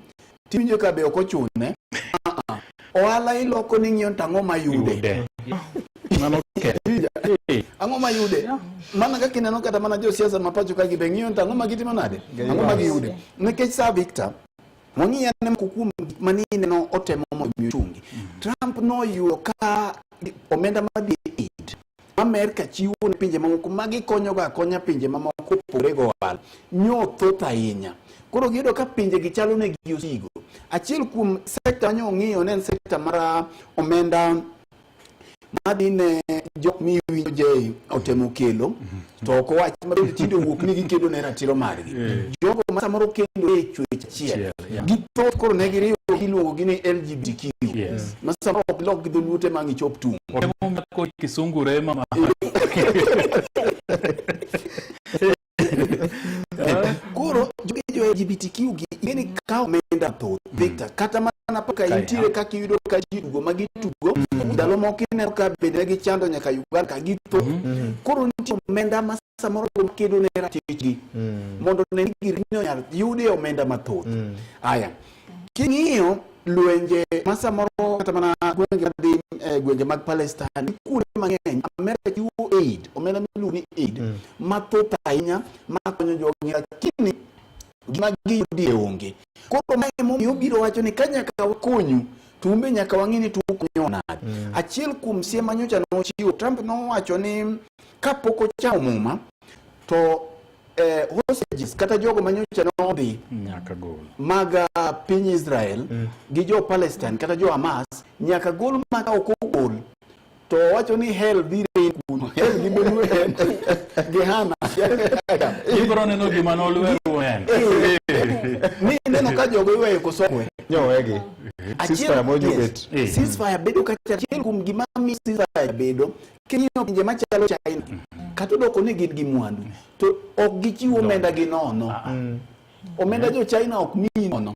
tiwinjo ka be ok ochune. Ohala iloko ni ng'iyo to ang'o mayude. Ang'o mayude? Mana kaka ineno kata mana josiasa ma pacho ka gi be ng'iyo to ang'o ma gitimo nade? Ang'o ma giyude? Nikech sa Victor, wang'i ane moko kuom gik mane ineno otemo mondo mi ochungi. Trump noyudo ka omenda madhi e aid Amerka chiwo ne pinje mamoko ma gikonyogo akonya pinje mamoko opogore go ohala nyo thoth ahinya. Koro giyudo ka pinje gi chalo negi osigo. Achiel kuom sekta manyo ong'iyo ne en sekta mar omenda madhi ne jok miwinjo Jay otemo kelo to ok owach ma bende tinde owuok ni gikedo ne ratiro margi. Jogo ma samoro kendo e chwech achiel githoth koro ne giriwo giluongo gi ni LGBTQ ma samoro ok lok gi dholuo te ma gichop tung'. Otemo kisungu rema ma. Koro jogi jo LGBTQ gi ing'e ni kawo omenda thoth Victor kata mana paka intiere kaka iyudo ka ji tugo ma gitugo ndalo moko ineno ka bende ne gichando nyaka Uganda ka githoth. Koro nitie omenda ma samoro jogo makedo ne ratichgi mondo ne ni girgi onyal yude omenda mathoth. Aya, king'iyo lwenje ma samoro kata mana gwenge madhi gwenge mag Palestine gi kuonde mang'eny Amerka chiwo aid, omenda miluongo ni aid mathoth ahinya makonyo jogi, lakini gima giyudie onge. Koro mae emomiyo obiro wacho ni ka nyaka wakonyu to un be nyaka wang'e ni to ukonyowa nade. Achiel kuom siem ma nyocha nochiwo, Trump nowacho ni kapok ochamo muma to hostages kata jogo ma nyocha nodhi nyaka gol mag piny Israel gi jo Palestine kata jo Hamas nyaka gol ma ka ok ogol to owacho ni hell dhi rain kuno, hell gi benue Gehana. Ibro neno gima nolwero en. Ni ineno ka jogo iweyo koso okwe. Nyowegi. Ceasefire moro nyobet. Ceasefire bedo kacha achiel kuom gima miyo ceasefire bedo king'iyo pinje machalo China kata odoko ni gin gi mwandu to ok gichiw omenda gi nono. Omenda jo China ok miyi nono.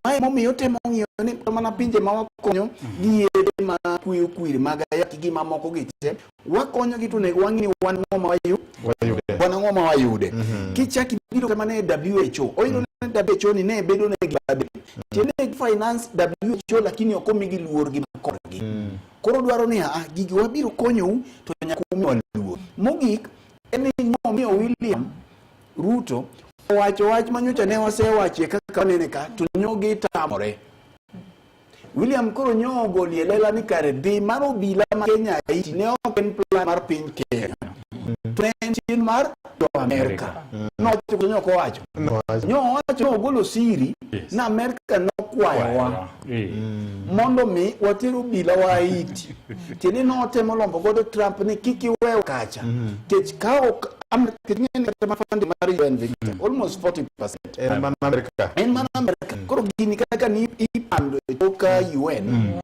Mae momiyo temo ng'iyo ni mana pinje ma wakonyo gi yedhe ma kweyo kwiri mag ayaki gi mamoko gi te, wakonyo gi to onego wang'i ni wan ang'o ma wayude. Wan ang'o ma wayude. Kichak ibiro kata mana e WHO, oyudo ni ni WHO ni ne bedo negi burden. Tiende ni finance WHO lakini ok omigi luor gi makorgi. Koro dwaro ni ah, gigi wabiro konyou to nyaka umiwa luor. Mogik en ni nomiyo William Ruto owacho wach manyocha ne wasewache kaka wanene ka to nyo gitamore. William koro nyo ogolie lela ni kare dhi mar obila ma Kenya Haiti ne ok en plan mar piny Kenya. To ne en chien mar jo Amerka. Nowacho koso nyo ok owacho? Nyo owacho nogolo siri na Amerka nokwayowa mondo mi water obila wa Haiti. Tiende ni notemo lombo godo Trump ni kik iwew kacha. Nikech ka ok Amerka ing'e ni kata ma funding mar UN Victor almost 40%. En mana Amerka. En mana Amerka. Koro gini kaka ni ipando e tok UN.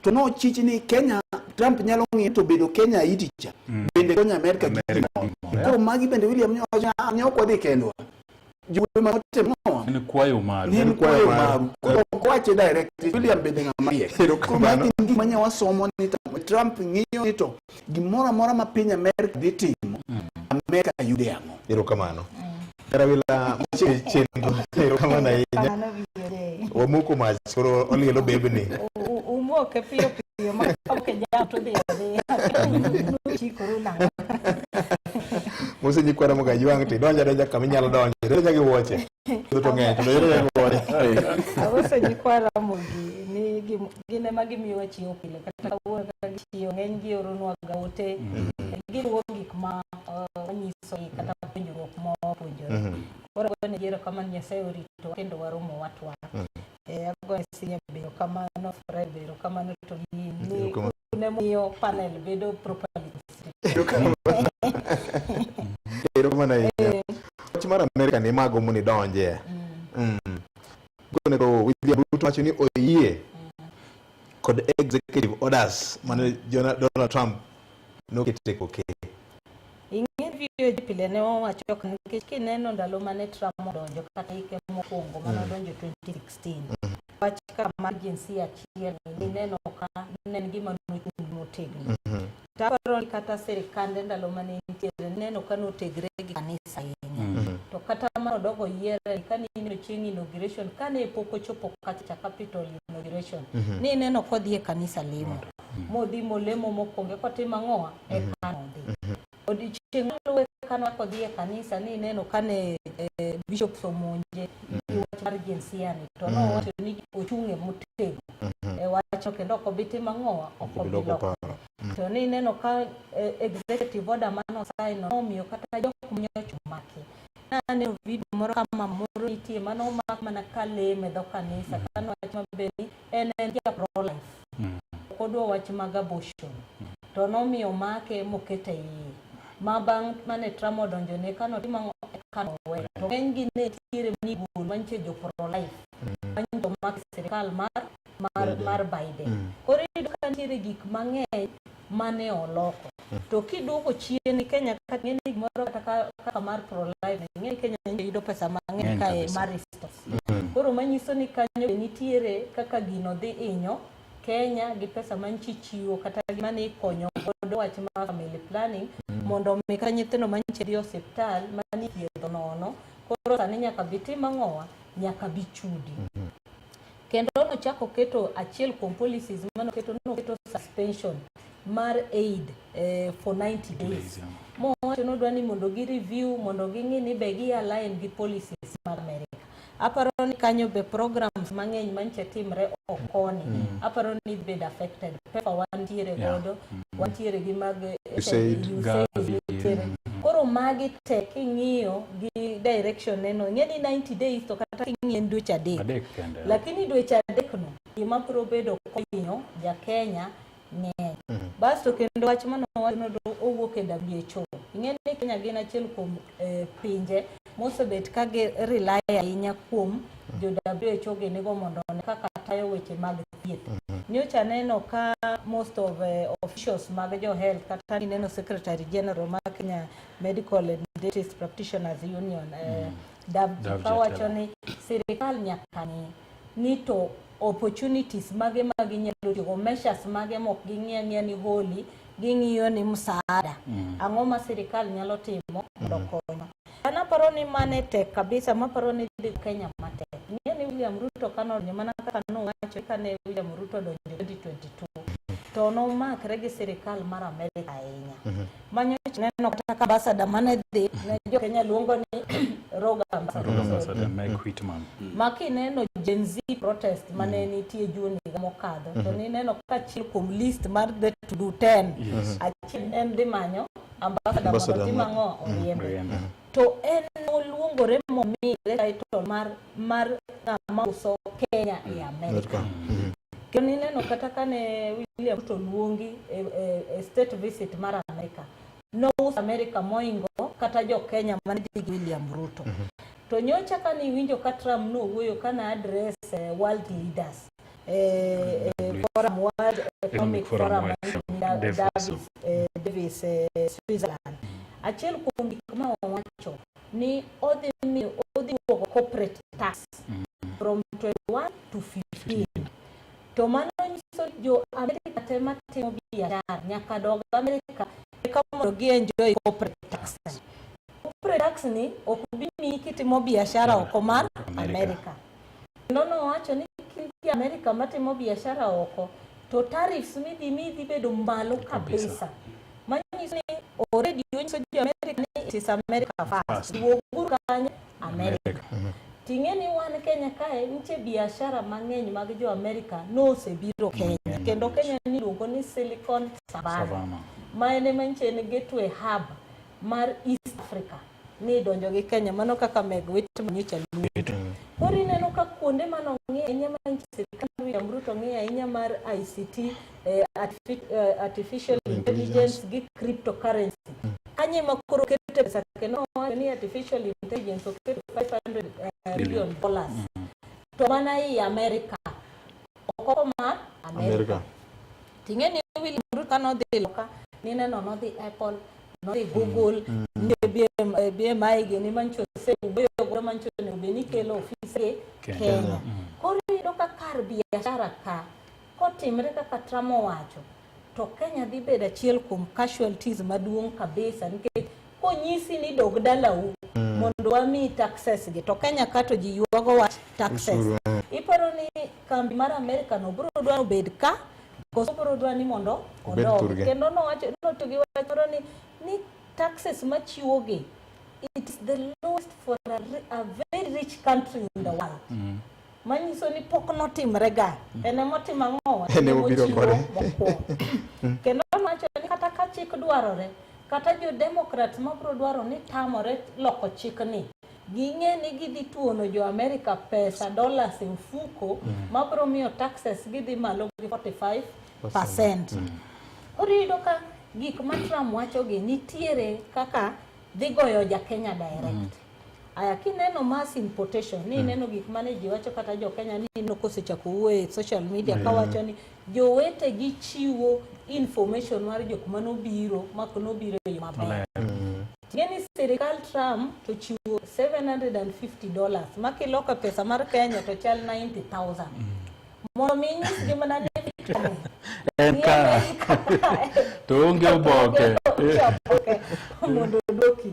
To nochich ni Kenya Trump nyalo ng'iyo to bedo Kenya Haiti cha. Bende konyo Amerka gi gimoro. Koro magi bende William nyowacho "Ah, ne ok wadhi kendwa. Jowuoyi ma notemo En kwayo maru. Ne en kwayo maru. Koro ok wache direct. William bende ng'ama riek. Koro magi gin gik manya wasomo ni Trump ng'iyo ni to gimoro amora ma piny Amerka dhi timo, Amerka yude ang'o? Erokamano. Rawila chenro erokamano ahinya. Wamoko mach koro olielo bebni. Umoke piyo piyo ma ok jam to dhi adhiya. Chikoru nang'o? Mose nyikwa Ramogi Ajwang' to idonjo adonja kama inyalo donjo. Idonjo gi wuoche. To ng'eny to donjo gi wuoche. Awoso nyikwa Ramogi ni gin ema gimiyowa chiwo pile kata kawuono kaka gichiwo ng'eny gioronwa ga ote giluwo gik ma wanyisogi kata puonjruok ma wapuonjore. Koro agone ji erokamano Nyasaye oritowa kendo waromo watwak. Agone Sinya be erokamano, Fred be erokamano to gi ni un ema panel bedo properly Erokamano ahinya. Wach mar Amerika ni ma agombo ni idonje. Koro William Ruto wacho ni oyie kod executive orders mane Donald Trump nokete koke. Ing'e VOA pile ne wawacho ka nikech kineno ndalo mane Trump odonjo kata hike mokwongo mane odonjo 2016 wach kaka mar jinsia achiel ni nineno ka ne en gima nochung' motegno. To aparo ni kata sirikande ndalo mane nitiere nineno ka notegre gi kanisa ahinya. To kata mane odok oyiere kane ineno chieng' inauguration kane pok ochopo kacha Capitol inauguration nineno kodhi e kanisa lemo. Modhi molemo mokwongo kotimo ang'owa eka nodhi. Odiochieng' maluwe kane odhi e kanisa nineno kane bishops omonje gi wach mar jinsia ni to nowacho ni ochung' e motegno e wachno kendo ok obi timo ang'owa ok obi loko. To nineno ka executive order mane osign no nomiyo kata jok manyocha omaki. Naneno video moro ka mama moro nitie mane omak mana ka lemo e dho kanisa kanowacho maber ni en ja pro life. Ok odwa wach mag abortion. To nomiyo omake mokete iye. Ma bang' mane Trump odonjone kanotimo ang'o eka noweyo. To ng'enygi ne nitiere manigol manyiche jo pro life. Manyiche omak e sirikal mar Biden. Koro iyudo ka nitiere gik mang'eny mane oloko. To kiduoko chien Kenya ka ing'e ni gimoro kata kaka mar pro life ing'e ni Kenya yudo pesa mang'eny kae mar resource. Koro manyiso ni kanyo be nitiere kaka gino dhi hinyo Kenya gi pesa manchi chiwo kata mane ikonyo godo wach mar family planning mondo mi ka nyithindo manche dhi osiptal mane ithiedho nono koro sani nyaka bi tim ang'owa nyaka bi chudi. Kendo nochako keto achiel kuom policies mane oketo noketo suspension mar aid for 90 days. Mowacho nodwa ni mondo gi review mondo ging'i ni be gi align gi policies mag America. Aparo ni kanyo be programs mang'eny manche timre okoni. Aparo ni bed affected. PEPFAR wantiere godo, wantiere gi mag USAID, USAID nitiere. Koro magi te king'iyo gi direction neno, ing'e ni 90 days to kata king'iyo en dweche adek. Adek kende. Lakini dweche adek no, gima biro bedo kohinyo ja Kenya ng'eny. Basto kendo wach mane owacho no owuok e WHO. Ing'e ni Kenya gin achiel kuom pinje mosebet ka gi rely ahinya kuom jo WHO ginigo mondo one kaka tayo weche mag thieth. Nyocha aneno ka most of officials mag jo health kata nineno Secretary General mar Kenya Medical and Dentist Practitioners Union Davji kawacho ni sirikal nyaka ng'i ni to opportunities mage ma ginyalo tiyogo, measures mage mok ging'i ang'iya ni holi, ging'iyo ni msaada. Ang'o ma sirikal nyalo timo mondo okonywa. An aparo ni mane tek kabisa, maparo ni dhi Kenya matek. Ing'e ni William Ruto kane odonjo mana kaka nowacho kane William Ruto odonjo 2022 to nomakre gi sirikal mar Amerika ahinya. Manyocha neno kata ka ambassador mane dhi ne jo Kenya luongo ni rogue ambassador. Rogue ambassador Meg Whitman. Ma kineno Gen Z protest mane nitie June higa mokadho to nineno ka achiel kuom list mar the to do 10 achiel en dhi manyo ambassador mondo Ambassador otim ang'o oriembe. Oriembe. To en noluongore momire title mar ng'ama uso Kenya e Amerika. Kendo nineno kata kane William Ruto luongi e state visit mar Amerika, nouso Amerika moingo kata jo Kenya mane dhi gi William Ruto. To nyocha kane iwinjo ka Trump nowuoyo kane address world leaders forum, World Economic Forum, Davis, Switzerland. Achiel kuom gik ma owacho ni odhi miyo odhi duoko corporate tax from 21 to 15. To mano nyiso jo Amerika te matimo biashara nyaka dog Amerika eka mondo gi enjoy corporate tax. Corporate tax ni ok bi miyi kitimo biashara oko mar Amerika. Kendo nowacho ni ki Amerika matimo biashara oko to tariffs midhi mi dhi bedo malo kabisa. Manyiso ni already onyiso jo Amerika ni it is America first. Duoguru kanye Amerika. Ting'e ni wan Kenya kae nitie biashara mang'eny mag jo Amerika nosebiro Kenya. Kendo Kenya ni iluongo ni Silicon Savannah. Savannah. Ma en ema nyiche en gateway hub mar East Africa ni donjo gi Kenya mano kaka Meg Whitman nyocha luongo. Koro ineno ka kuonde manong'i ahinya ma nyiche sirkand William Ruto ng'iyo ahinya mar ICT, artificial intelligence gi cryptocurrency. Kanye ma koro okete pesa kendo owacho ni artificial intelligence oketo 500 billion dollars. To mana ei Amerika. Oko mar Amerika. Ting'e ni William Ruto kanodhi loka nineno nodhi Apple, nodhi Google, nitie BMI gini mancho osewuoyo godo mancho onego bed ni kelo ofise gi Kenya. Kenya. Koro iyudo ka kar biashara ka kotimre kaka Trump owacho to Kenya dhi bedo achiel kuom casualties maduong' kabisa nikech konyisi ni dog dalau mondo wamiyi taxes gi to Kenya ka to ji ywago wach taxes. Osuru, Iparo ni kambi mar Amerika no biro dwa obed ka koso biro dwa ni mondo Obed odog. thurgi. Kendo nowacho notiyo gi wach moro ni taxes machiwogi it is the lowest for a very rich country in the world. Manyiso ni pok notimre ga. En emotimo ang'o? En emobiro Emochiwo kode. mokwongo. Kendo nowacho ni kata ka chik dwarore, kata jo Democrats mabiro dwaro ni tamore loko chikni, ging'e ni gidhi tuono jo Amerika pesa dollars e mfuko mabiro miyo taxes gidhi malo gi 45%. Koro iyudo ka gik ma Trump wachogi nitiere kaka dhi goyo ja Kenya direct. Aya kineno mass importation ni ineno gik mane ji wacho kata jo Kenya ni ineno kosechako wuoyo e social media kawacho ni jowetegi chiwo information mar jok manobiro mak nobiro e yo maber. Ting'e ni sirikal Trump to chiwo $750 ma kiloko pesa mar Kenya to chal 90,000. Mondo mi inyisgi mana ni En ka to onge oboke. Oboke mondo oduoki.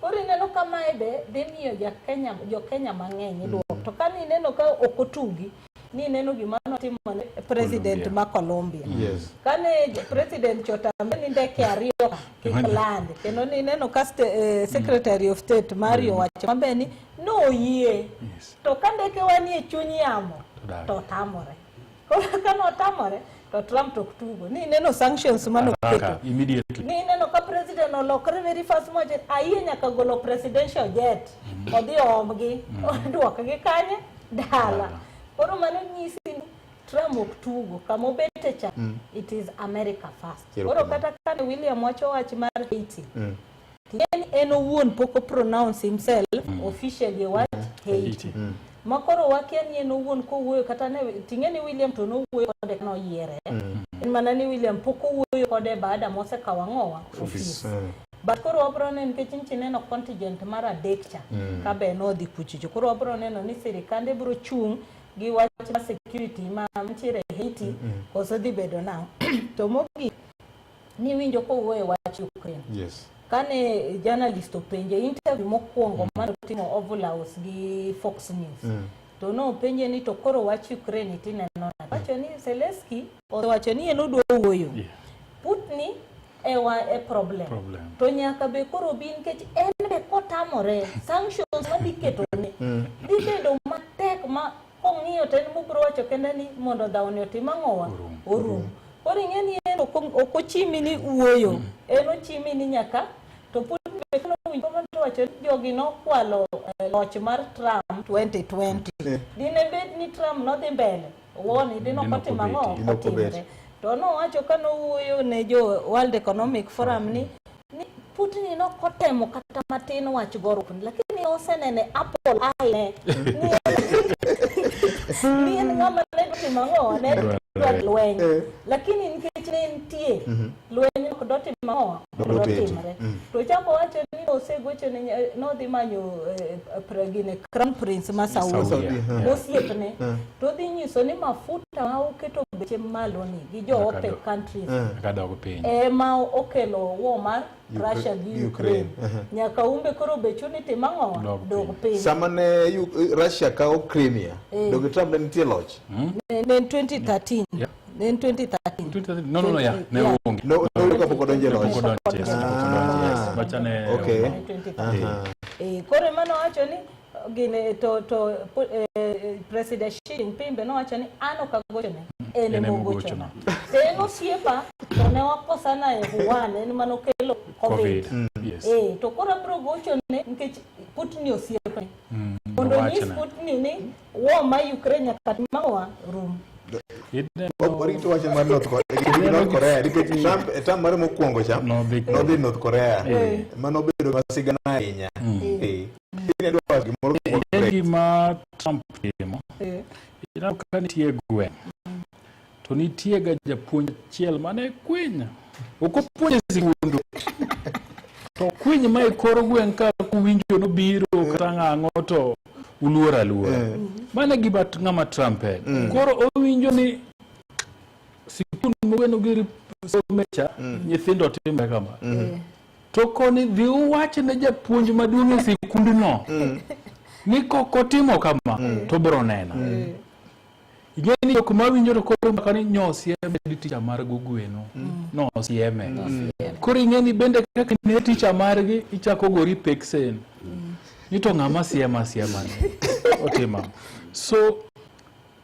Koro ineno ka mae be dhi miyo ja-Kenya jo-Kenya mang'eny iduoko. To ka nineno ka ok otugi, nineno gima notimo ne president ma Colombia. Kane president cha otamre ni ndeke ariyo ka kik land, kendo nineno ka secretary of state Mario owacho maber ni noyie. To ka ndeke wa nie chuny yamo to otamore. Koro ka notamore to Trump to ok tugo. Ni ineno sanctions manoketo. Immediately. Ni ineno ka president olokre very fast mowacho ayie nyaka golo presidential jet odhi oomgi oduokgi kanye dala. Koro mano nyisi ni Trump ok tugo kama obete cha it is America first. Koro kata kane William wacho wach mar Haiti ting'e ni en owuon pok o pronounce himself officially e wach Haiti. Ma koro wakia ni en owuon kowuoyo kata ne ting'e ni William to nowuoyo kode kanoyiere. En mana ni William pok owuoyo kode baada mosekawo ang'owa ofis. But koro wabro neno nikech nchi neno contingent mar adek cha ka be nodhi kuchocho. Koro wabro neno ni sirikande bro chung' gi wach mar security ma nitiere Haiti koso dhi bedo nang'o. To mogik niwinjo kowuoyo e wach Ukraine. Kane journalist openje interview mokwongo mane otimo Oval House gi Fox News. To nopenje ni to koro wach Ukraine tineno nade? Wacho ni Zelensky osewacho ni en odwa wuoyo. Putin e wa e problem. Problem. To nyaka be koro bi nikech en be kotamore sanctions madhi ketone dhi bedo matek ma kong'iyo to en mobiro wacho kende ni mondo dhawni otim ang'owa orum. Koro ing'e ni en ok ochimi ni wuoyo, en ochimi ni nyaka to Putin be kanowinjo kamano to wacho ni jogi nokwalo loch mar Trump 2020. Dine bed ni Trump nodhi mbele, woni dine ok otimo ang'o? Dine ok obet. Otimre. To nowacho ka nowuoyo ne jo World Economic Forum ni Putin nok otemo kata matin wach goruok ni, lakini osenene apple eye ni en ng'ama ne dwa timo ang'o ne dwa lweny lakini nikech ne nitie lweny ok dotimo ang'o Ok doteti. dotimre to chako wacho ni osegocho ne nodhi manyo gine crown prince ma Saudi Saudi, yeah. mosiepne to odhi nyiso ni mafuta ma oketo beche malo ni gi jo Nyaka OPEC countries Nyaka dog piny. ema okelo war mar Russia gi Ukraine. Ukraine. Nyaka umbe koro bechu ni tim ang'o? Dog piny. Sama ne Russia kawo Crimea, donge Trump ne nitie loch? Ne en 2013. Ne en 2013. No, yeah, ne onge. No, no, kapok odonjo e loch. Kapok odonjo, yes, kapok odonjo, yes. Macha ne Okay. 2013. Aha. Koro ema nowacho ni gine to President Xi Jinping be nowacho ni an ok agochone, en En ema ema ogochona. ogochona. To en osiepa to ne wakosana e Wuhan, en mane okelo Covid. Covid, yes. To koro abiro gochone nikech Putin osiepne. Mondo onyis owachne. Putin ni war ma Ukraine nyaka tim ang'owa rum. Warito wach mar North Korea, North Korea nikech Trump e term mare mokwongo cha nodhi North Korea mano obedo masigana ahinya. Ine dwa wacho gimoro kuom En Brexit. gima Trump timo. Ineno ka nitie gweng' to nitie ga japuonj achiel mane kwiny. Ok opuonj e sikundu. To kwiny ma e kor gweng' ka kuwinjo nobiro kata ng'ang'o to uluor aluora. Mano e gima ng'ama Trump en. Koro owinjo ni sikul mogeno gi some cha nyithindo timre kama. To koni dhi uwach ne japuonj maduong' e sikundno ni kok otimo kama to biro neno. Ing'e ni jok mawinjo to koro mbaka ni nyosieme gi ticha mar gogweno. Nosieme. Koro ing'e ni bende kaka ne ticha margi ichako gori peksen. Ni to ng'ama siema siema ni otimo. So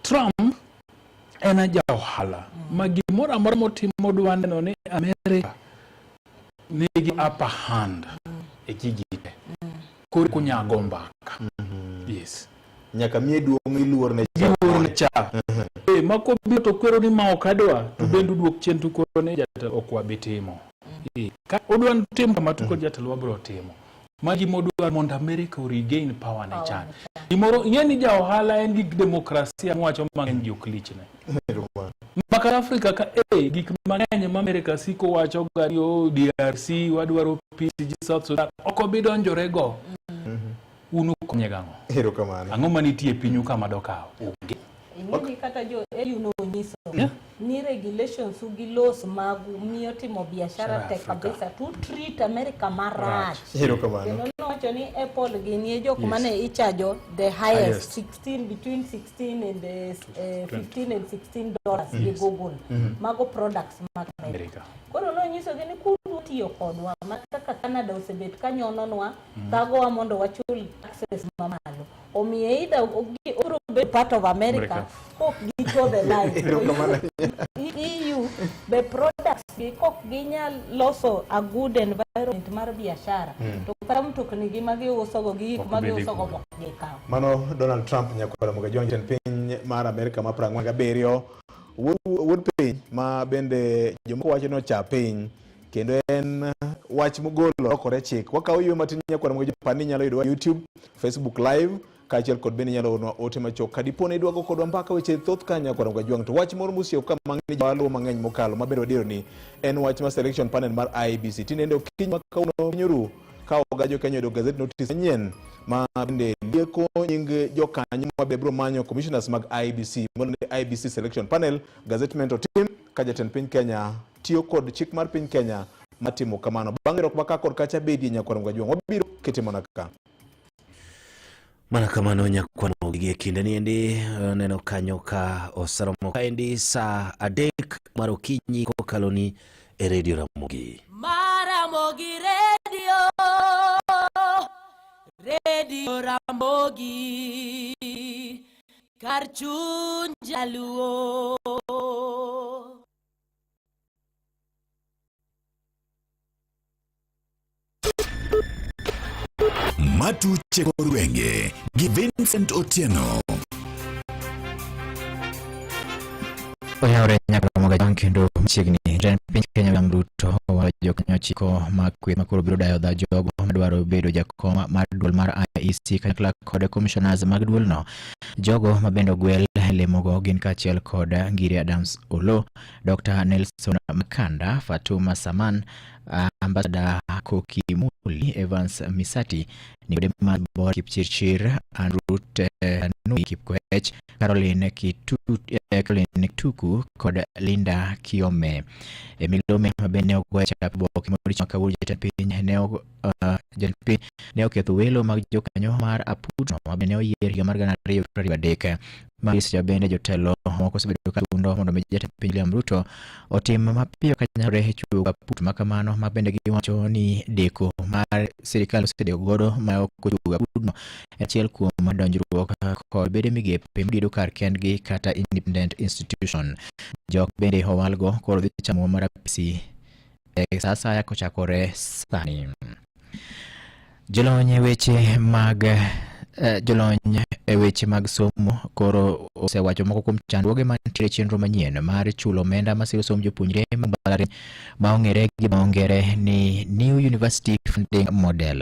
Trump en ja ohala ma gimoro amora motimo dwa neno ni Amerika nigi upper hand e gigi te. Koro kunyago mbaka. Yes. Nyaka miye duong' iluor ne cha. Giluor ne cha. Ma kobiro to kwero ni ma ok adwa, to bende uduok chien to kwero ni jatelo ok wabi timo. Ka odwa ni tim kama to koro jatelo wabiro timo. Ma gima odwaro mondo America o regain power ne chan. Gimoro ing'e ni ja ohala en gi demokrasia mwacho mang'eny ji ok lichne. Maka Afrika ka gik mang'eny ma Amerika siko wacho ga ni oh, DRC wadwaro peace South Sudan ok obi donjore go. Un ukonye gang'o? Erokamano. Ang'o manitie e pinyu kama dokawo? Onge. Ing'e ni kata jo EU nonyiso ni regulations u gi laws magu miyo timo biashara tek kabisa to treat America marach. Erokamano. Kendo nowacho ni Apple gin e jok Yes. mane ichajo the highest, Highest. 16 between 16 and 15 and 16 dollars gi Yes. Google. Mago products mag America. Amerika. Koro nonyisogi ni kudwa tiyo kodwa ma kaka Canada osebet ka nyononwa thagowa mondo wachul taxes mamalo. Omiyo either obiro bedo part of America America. kok gi toe the line. Erokamano. EU be products gi kok ginyal loso a good environment mar biashara to kata mtokni gi ma giusogo gi gik Ok ma bi dhi giusogo kuno. ok gikaw. Mano Donald Trump nyakwara Moga jatend piny mar Amerika ma 47 wuod piny ma bende jomoko wacho ni ocha piny kendo en wach mogolo lokore chik. Wakawo ywe matin nyakwara Moga pani inyalo yudowa YouTube, Facebook Live kaachiel kod bende inyalo oronwa ote machuok ka dipo ni idwa go kodwa mbaka weche thoth ka nyakwara Moga Jwang'. To wach moro mosieko ka mang'eny jaluo mang'eny mokalo ma bende wadiero ni en wach mar selection panel mar IEBC. Tinende okinyi ma kawuono piny oru ka oga jo Kenya oyudo gazette notice manyien ma bende lieko nying jokanyo ma bende biro manyo commissioners mag IEBC mondo ni IEBC selection panel gazettement otim ka jatend piny Kenya tiyo kod chik mar piny Kenya matimo kamano. Bang' rok ma kod kacha bedie nyakwar Mgajwang', wabiro kete mana ka. Mana kamano nyakwano gi e kinde ni endi neno kanyo ka oseromo kaendi saa 3 mar okinyi kokalo ni e Radio Ramogi. Maramogi Radio, Radio Ramogi, kar chuny jaluo. Matuche Korwenge gi Vincent Otieno. Oyawre nyaka Ramogi Ajwang' kendo machiegni. Jatend piny Kenya William Ruto owalo jokanyo ochiko mag kweth makoro biro dayo dha jogo madwaro bedo jakom mar duol mar IEC kanyakla kod commissioners mag duolno. Jogo mabende ogwel e lemogo gin kaachiel kod Ngiri Adams Oloo, Dr. Nelson Makanda, Fatuma Saman, Ambassador Koki Muli, Evans Misati, Nicodemus Bor Kipchirchir, Andrew Tanui Kipkoech, Caroline Kituku kod Linda Kiome. E milome mabende ne ogoyo chap oboke modiochieng' ma kawuono, jatend piny ne oketho welo mag jokanyo mar aputno mabende ne oyier higa mar 2023. Maris bende jotelo moko osebedo ka tundo mondo mi jatend piny William Ruto otim mapiyo kanyalore e chiwo aput makamano ma bende giwacho ni deko mar sirikal osedeko godo ma ok ochiwo aputno en achiel kuom donjruok kod bede migepe modido kar kendgi kata independent institution. Jok bende owalgo koro dhi chamo mar apisi e sa asaya kochakore sani. Jolony e weche mag jolony e weche mag somo koro osewacho moko kuom chandruoge mantiere e chenro manyien mar chulo omenda masiro somb jopuonjre mag mbalariany ma ong'ere gi dho ngere ni New University Funding Model.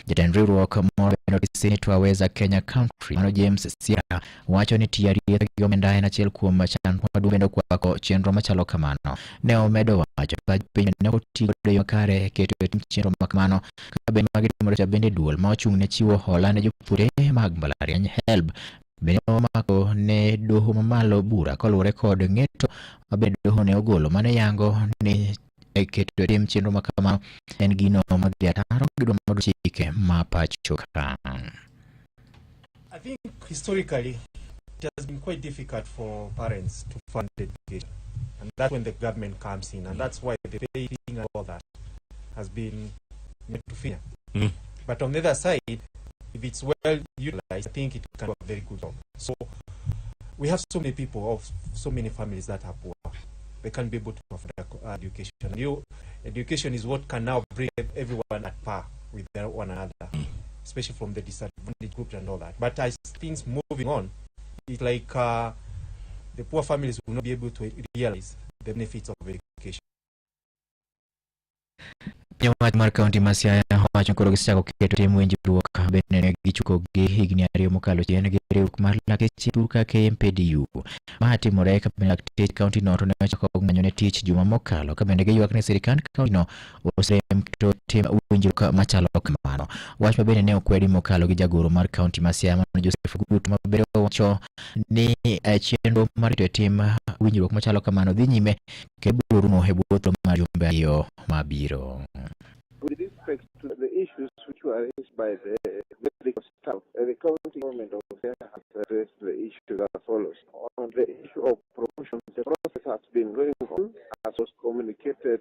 Jatend riwruok moro bende ni Twaweza Kenya Country mano James Sierra wacho ni tiyo arietha gi omenda en achiel kuom chandruok maduong' bende okwako chenro machalo kamano. Ne omedo wacho ka piny ne ok oti godo e yo makare e keto e tim chenro makamano ka bende magi timore cha bende duol ma ochung' ne chiwo hola ne jopuonjre mag mbalariany HELB bende omako ne doho mamalo bura koluwore kod ng'eto ma bende doho ne ogolo mane yango ni e keto e tim chenro makamano en gino madhi ataro gi dwa mar chike ma pacho ka. I think historically it has been quite difficult for parents to fund education, and that's when the government comes in, and that's why the pay thing and all that has been made to fear. But on the other side, if it's well utilized, I think it can do a very good job. So we have so many people of so many families that are poor. They can't be able to afford education. Education is what can now bring everyone at par with one another, especially from the disadvantaged groups and all that. But as things moving on, it's like the poor families will not be able to realize the benefits of education. Piny owacho mar kaunti ma Siaya owacho ni koro gisechako keto tim winjruok bende ne gichako gi higni 2 mokalo chien gi riwruok mar lakteche ka KMPDU. Ma timore ka bende lakteche kaunti no to ne ochako ng'anyo ne tich juma mokalo ka bende giywak ni sirikand kaunti no oserem keto tim winjruok machalo kamano. Wach ma bende ne okwedi mokalo gi jagoro mar kaunti ma Siaya mano Joseph Ogutu ma bende owacho ni chenro mar keto e tim winjruok machalo kamano dhi nyime kendo biro rumo e bwo thuolo mar jumbe 2 mabiro. With respect to the issues which were raised by the medical staff, the county government of Siaya has addressed the issues as follows. On the issue of promotion, the process has been going on as was communicated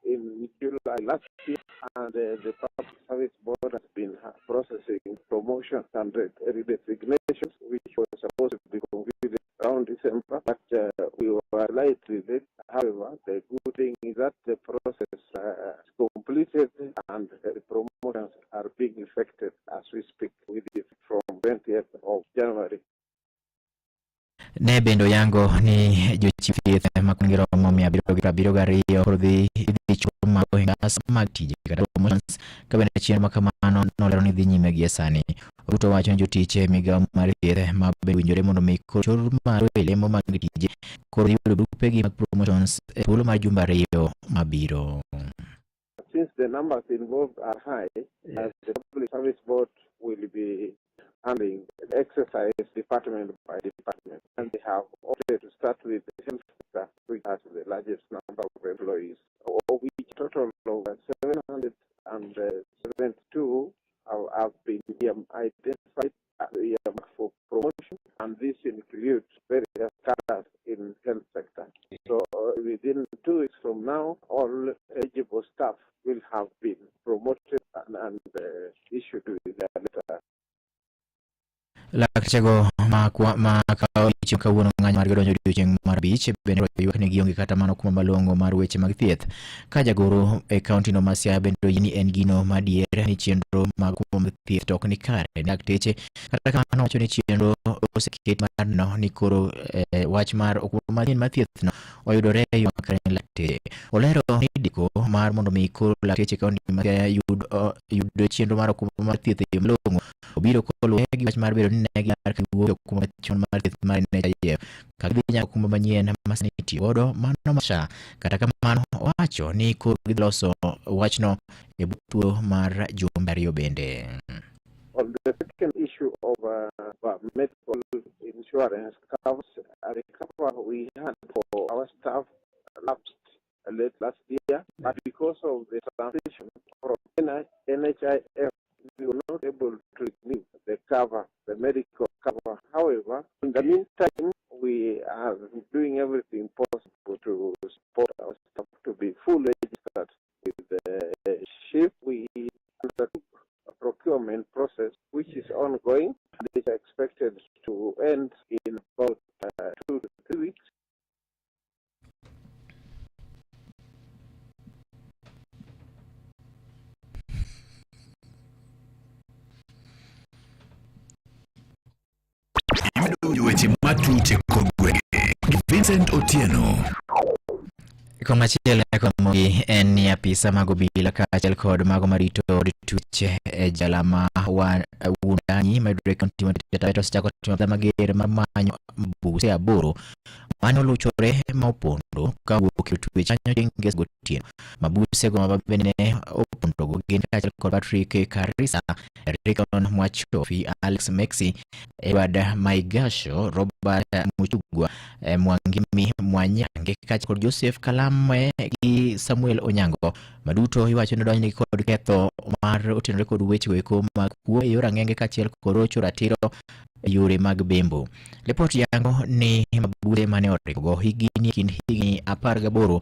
in July last year, and the Public Service Board has been processing promotions and redesignations, which was supposed to be concluded around December, but we were slightly late. However, the good thing is that the process is completed and the promotions are being effected as we speak, with it from 20th of January. Ne bende oyango ni jochiw thieth ma kwan gi romo 772 koro dhi chul malo e ngas mag tije kata promotions ka bende chenro ma kamano nolero ni dhi nyime gie sani. Ruto wacho ni jotich e migawo mar thieth ma bende owinjore mondo mi koro chor malo e lemo mag tije koro dhi yudo barupegi mag promotions e thuolo mar jumbe 2 mabiro. Since the numbers involved are high, the Public Service Board will be handling the exercise department by department, and they have opted to start with the health sector, which has the largest number of employees, of which total of include various cadres in health sector. So within 2 weeks from now, all eligible staff will have been promoted and issued with their letter. Laktechego ma kawo odiechieng' kawuono ng'anyo margi odonjo odiechieng' mar 5 bende ywak ni gionge kata mana okumba malong'o mar weche mag thieth. Ka jagoro e kaunti no ma Siaya bende oyie ni en gino madier ni chenro mag okumba mag thieth to ok ni kare ne lakteche. Kata kamano owacho ni chenro oseket mar neno ni koro wach mar okumba manyien mar thieth no oyudore e yo makare ne lakteche. Olero ni deko mar mondo mi koro lakteche e kaunti ma Siaya yud chenro mar okumba mar thieth e yo malong'o obiro koluwore gi wach mar bedo ni ne gidar ka giwuok e okumba machon mar thieth mar NHIF ka gidhi nyaka okumba manyien ma sani itiyo godo mano mar SHA. Kata kamano owacho ni koro gidhi loso wachno e bwo thuolo mar jumbe 2 bende. On the second issue of medical insurance covers, the cover we had for our staff lapsed late last year, but because of the transition from NHIF, we were not able to renew the cover, the medical cover. However, in the meantime, we are doing everything possible to support our staff to be fully registered with the SHIF. We undertook a procurement process which is ongoing and is expected to end in about 2 to 3 weeks. Imedo weche matut e kor gwenge gi Vincent Otieno. Komachielo Ramogi en ni apisa mag obila kaachiel kod mago marito od twech e jela ma Wundanyi mayudore e kaunti ma Taita osechako timo adha mager mar manyo mabuse 8 mane oluchore ma opondo ka owuok e twech kanyo chieng' Ngeso gotieno. Mabuse go ma bende ne opondogo gin kaachiel kod Patrick Karisa, Rickon Mwachofi, Alex Mexi, Edward Maigasho, Robert Muchugwa, Mwangimi Mwanyange kaachiel kod Joseph Kalame gi Samuel Onyango. Maduto iwacho ni odonjnegi kod ketho mar otenore kod weche eko mag kuo e yor ang'enge kaachiel kod rocho ratiro e yore mag bembo. Lipot yango ni mabuse mane oringogo higni e kind higni 18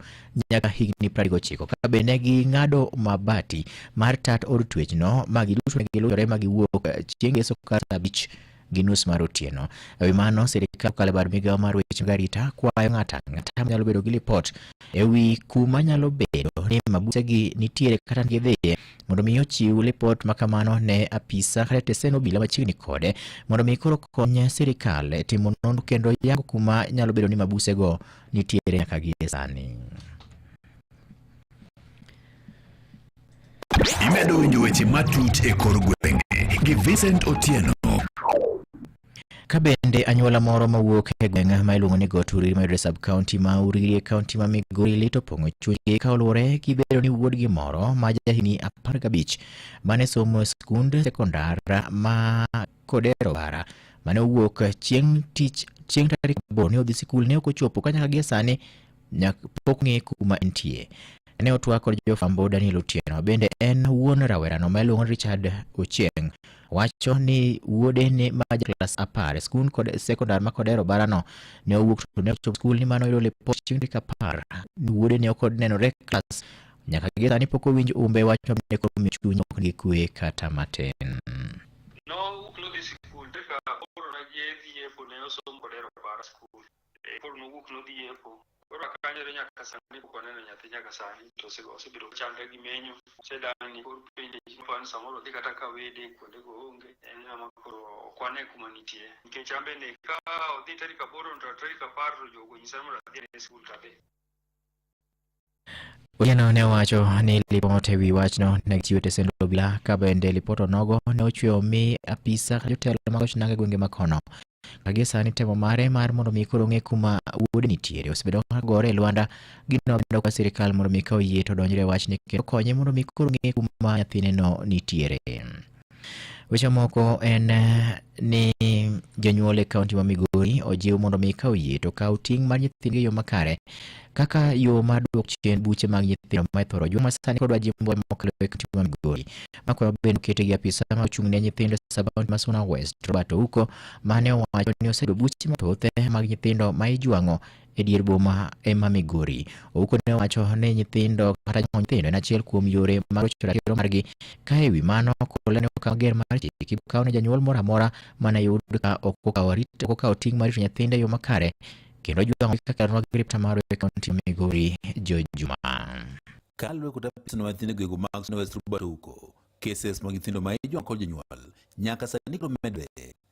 nyaka higni 39 ka bende ne ging'ado mabati mar tat od twechno ma giduto ne giluchore ma giwuok chieng' Ngeso kar saa 5:30 mar otieno. E wi mano, sirikal kokalo e bad migawo mar weche mag arita kwayo ng'ato ang'ata manyalo bedo gi lipot e wi kuma nyalo bedo ni mabusegi nitiere kata gidhiye mondo mi ochiw lipot ma kamano ne apisa kata tesend obila machiegni kode mondo mi koro kony sirikal e timo nonro kendo yango kuma nyalo bedo ni mabusego nitiere nyaka gie sani. Imedo winjo weche matut e kor gwenge gi Vincent Otieno. Ka bende anyuola moro mawuok e gweng' ma iluongo ni Got Uriri mayudore sub county ma Uriri e kaunti ma Migori lit opong'o chunygi ka oluwore gi bedo ni wuodgi moro ma jahigni 15 mane somo e skund sekondar ma Kodero Bara mane owuok chieng' tich chieng' tarik 8 ne odhi sikul ne ok ochopo ka nyaka gie sani pok ng'e kuma entie. Ne otwak kod jofwambo Daniel Otieno bende en wuon rawerano ma iluongo ni Richard Ochieng wacho ni wuode ne ma ja klas 10 e skul kod sekondar ma Kodero Barano ne owuok to ne ochopo skul ni mano oyudo lipot chieng' tarik 10 ni wuode ne ok onenore klas nyaka gie sani pok owinj umbe wach ma bende koro miyo chuny ok nigi kwe kata matin. Nowuok nodhi sikul tarik 8 ne gidhi yepo ne osomo Kodero Bara skul. Koro nowuok nodhi yepo. Koro akanyore nyaka sani pok waneno nyathi nyaka sani to osebedo chandre gi menyo. Osedang'ni kor piny nikech samoro odhi kata ka wede kuonde go onge. En ng'ama koro ok wane kuma nitie. Nikech an bende ka odhi tarik 8 to tarik 10 to jogo onyisa mondo adhi e skul to adhi. Otieno ne owacho ni lipot e wi wachno ne gichiwo e tesend obila ka bende lipot onogo ne ochweyo mi apisa kata jotelo mag ochnang e gwenge makono. Ka gie sani temo mare mar mondo mi koro ong'e kuma wuode nitiere osebedo ka gore e lwanda gino bende kwa sirikal mondo mi ka oyie to odonjre e wachni kendo konye mondo mi koro ong'e kuma nyathine no nitiere. Weche moko en ni jonyuol e kaunti ma Migori ojiw mondo mi kaw yie to kaw ting' mar nyithindgi e yo makare kaka yo mar duoko chien buche mag nyithindo ma ithoro jwang' masani kodwa jimbo mokalo e kaunti ma Migori. Makwayo bende okete gi apisa ma ochung' ne nyithindo e sub kaunti ma Suna West Robert Ouko mane owacho ni oseyudo buche mathoth mag nyithindo ma ijwang'o e dier boma ma Migori. Ouko ne owacho ni nyithindo kata jwang'o nyithindo en achiel kuom yore mag rocho ratiro margi ka ewi mano kolero ni okang' mager mar chik ibiro kaw ne janyuol moro amora mane yud ka ok okawo ting' mar rito nyithinde e yo makare kendo jwang'ogi kaka nwa gi ripta marwa e kaunti ma Migori George Juma. Kaluwore kod apis mar nyithindo gwego mag Suna West Robert Ouko, cases mag nyithindo ma ijwang'o kod jonyuol nyaka sani koro medore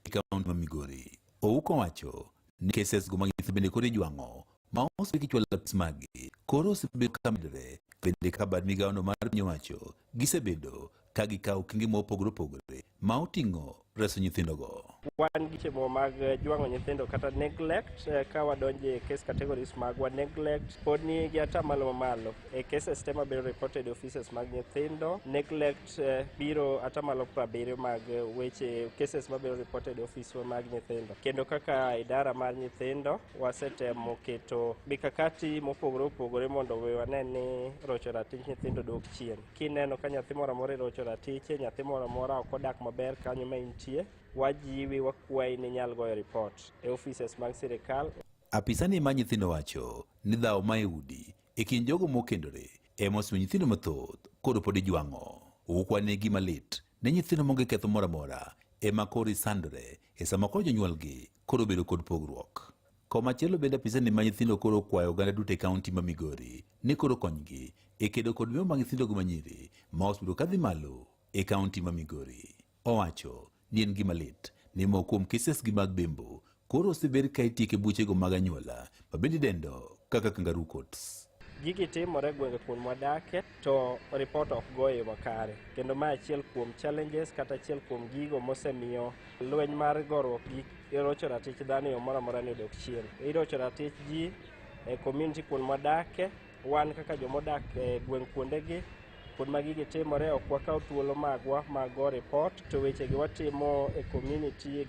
e kaunti ma Migori. Ouko wacho ni cases go mag nyithindo bende koro ijwang'o ma osebed kichwalo apis maggi koro osebedo ka medore bende ka bad migawono mar piny owacho gisebedo ka gikawo okenge mopogore opogore ma oting'o reso nyithindogo. Wan gi chemo mag jwang'o nyithindo kata neglect ka wadonjo e case categories magwa neglect pod ni gi atamalo mamalo e cases te mabedo reported e offices mag nyithindo neglect biro atamalo 70 mag weche cases mabedo reported e ofiswa mag nyithindo kendo kaka idara mar nyithindo wasetemo keto mikakati mopogore opogore mondo we wane ni rocho ratich nyithindo dok chien kineno ka nyathi moro amora irocho ratiche nyathi moro amora ok odak maber kanyo ma intie wajiwi wakwayi ni inyal goyo ripot e offices mag sirikal. Apisani ma nyithindo wacho ni dhawo ma e udi e kind jogo mokendore ema osemiyo nyithindo mathoth koro pod ijwang'o. Ukwane gima lit ne nyithindo maonge ketho moro amora ema koro isandore e sama koro jonyuolgi koro obedo kod pogruok. Komachielo bende apisani ma nyithindo koro okwayo oganda duto e kaunti ma Migori ni koro konygi e kedo kod mewo mag nyithindogo manyiri ma osebedo kadhi malo e kaunti ma Migori. Owacho ni en gima lit ni moko kuom cases gi mag bembo koro osebed ka itieko e buchego mag anyuola ma bende idendo kaka kangaroo courts. Gigi timore e gwenge kuond mwadake to report ok go e yo makare kendo ma achiel kuom challenges kata achiel kuom gigo mosemiyo lweny mar goruok gi rocho ratich dhano e yo moro amora ni odok chien. Irocho ratich ji e community kuond mwadake wan kaka jomodak e gweng' kuondegi kuond ma gigi timore ok wakaw thuolo magwa mag go report to wechegi watimo e community.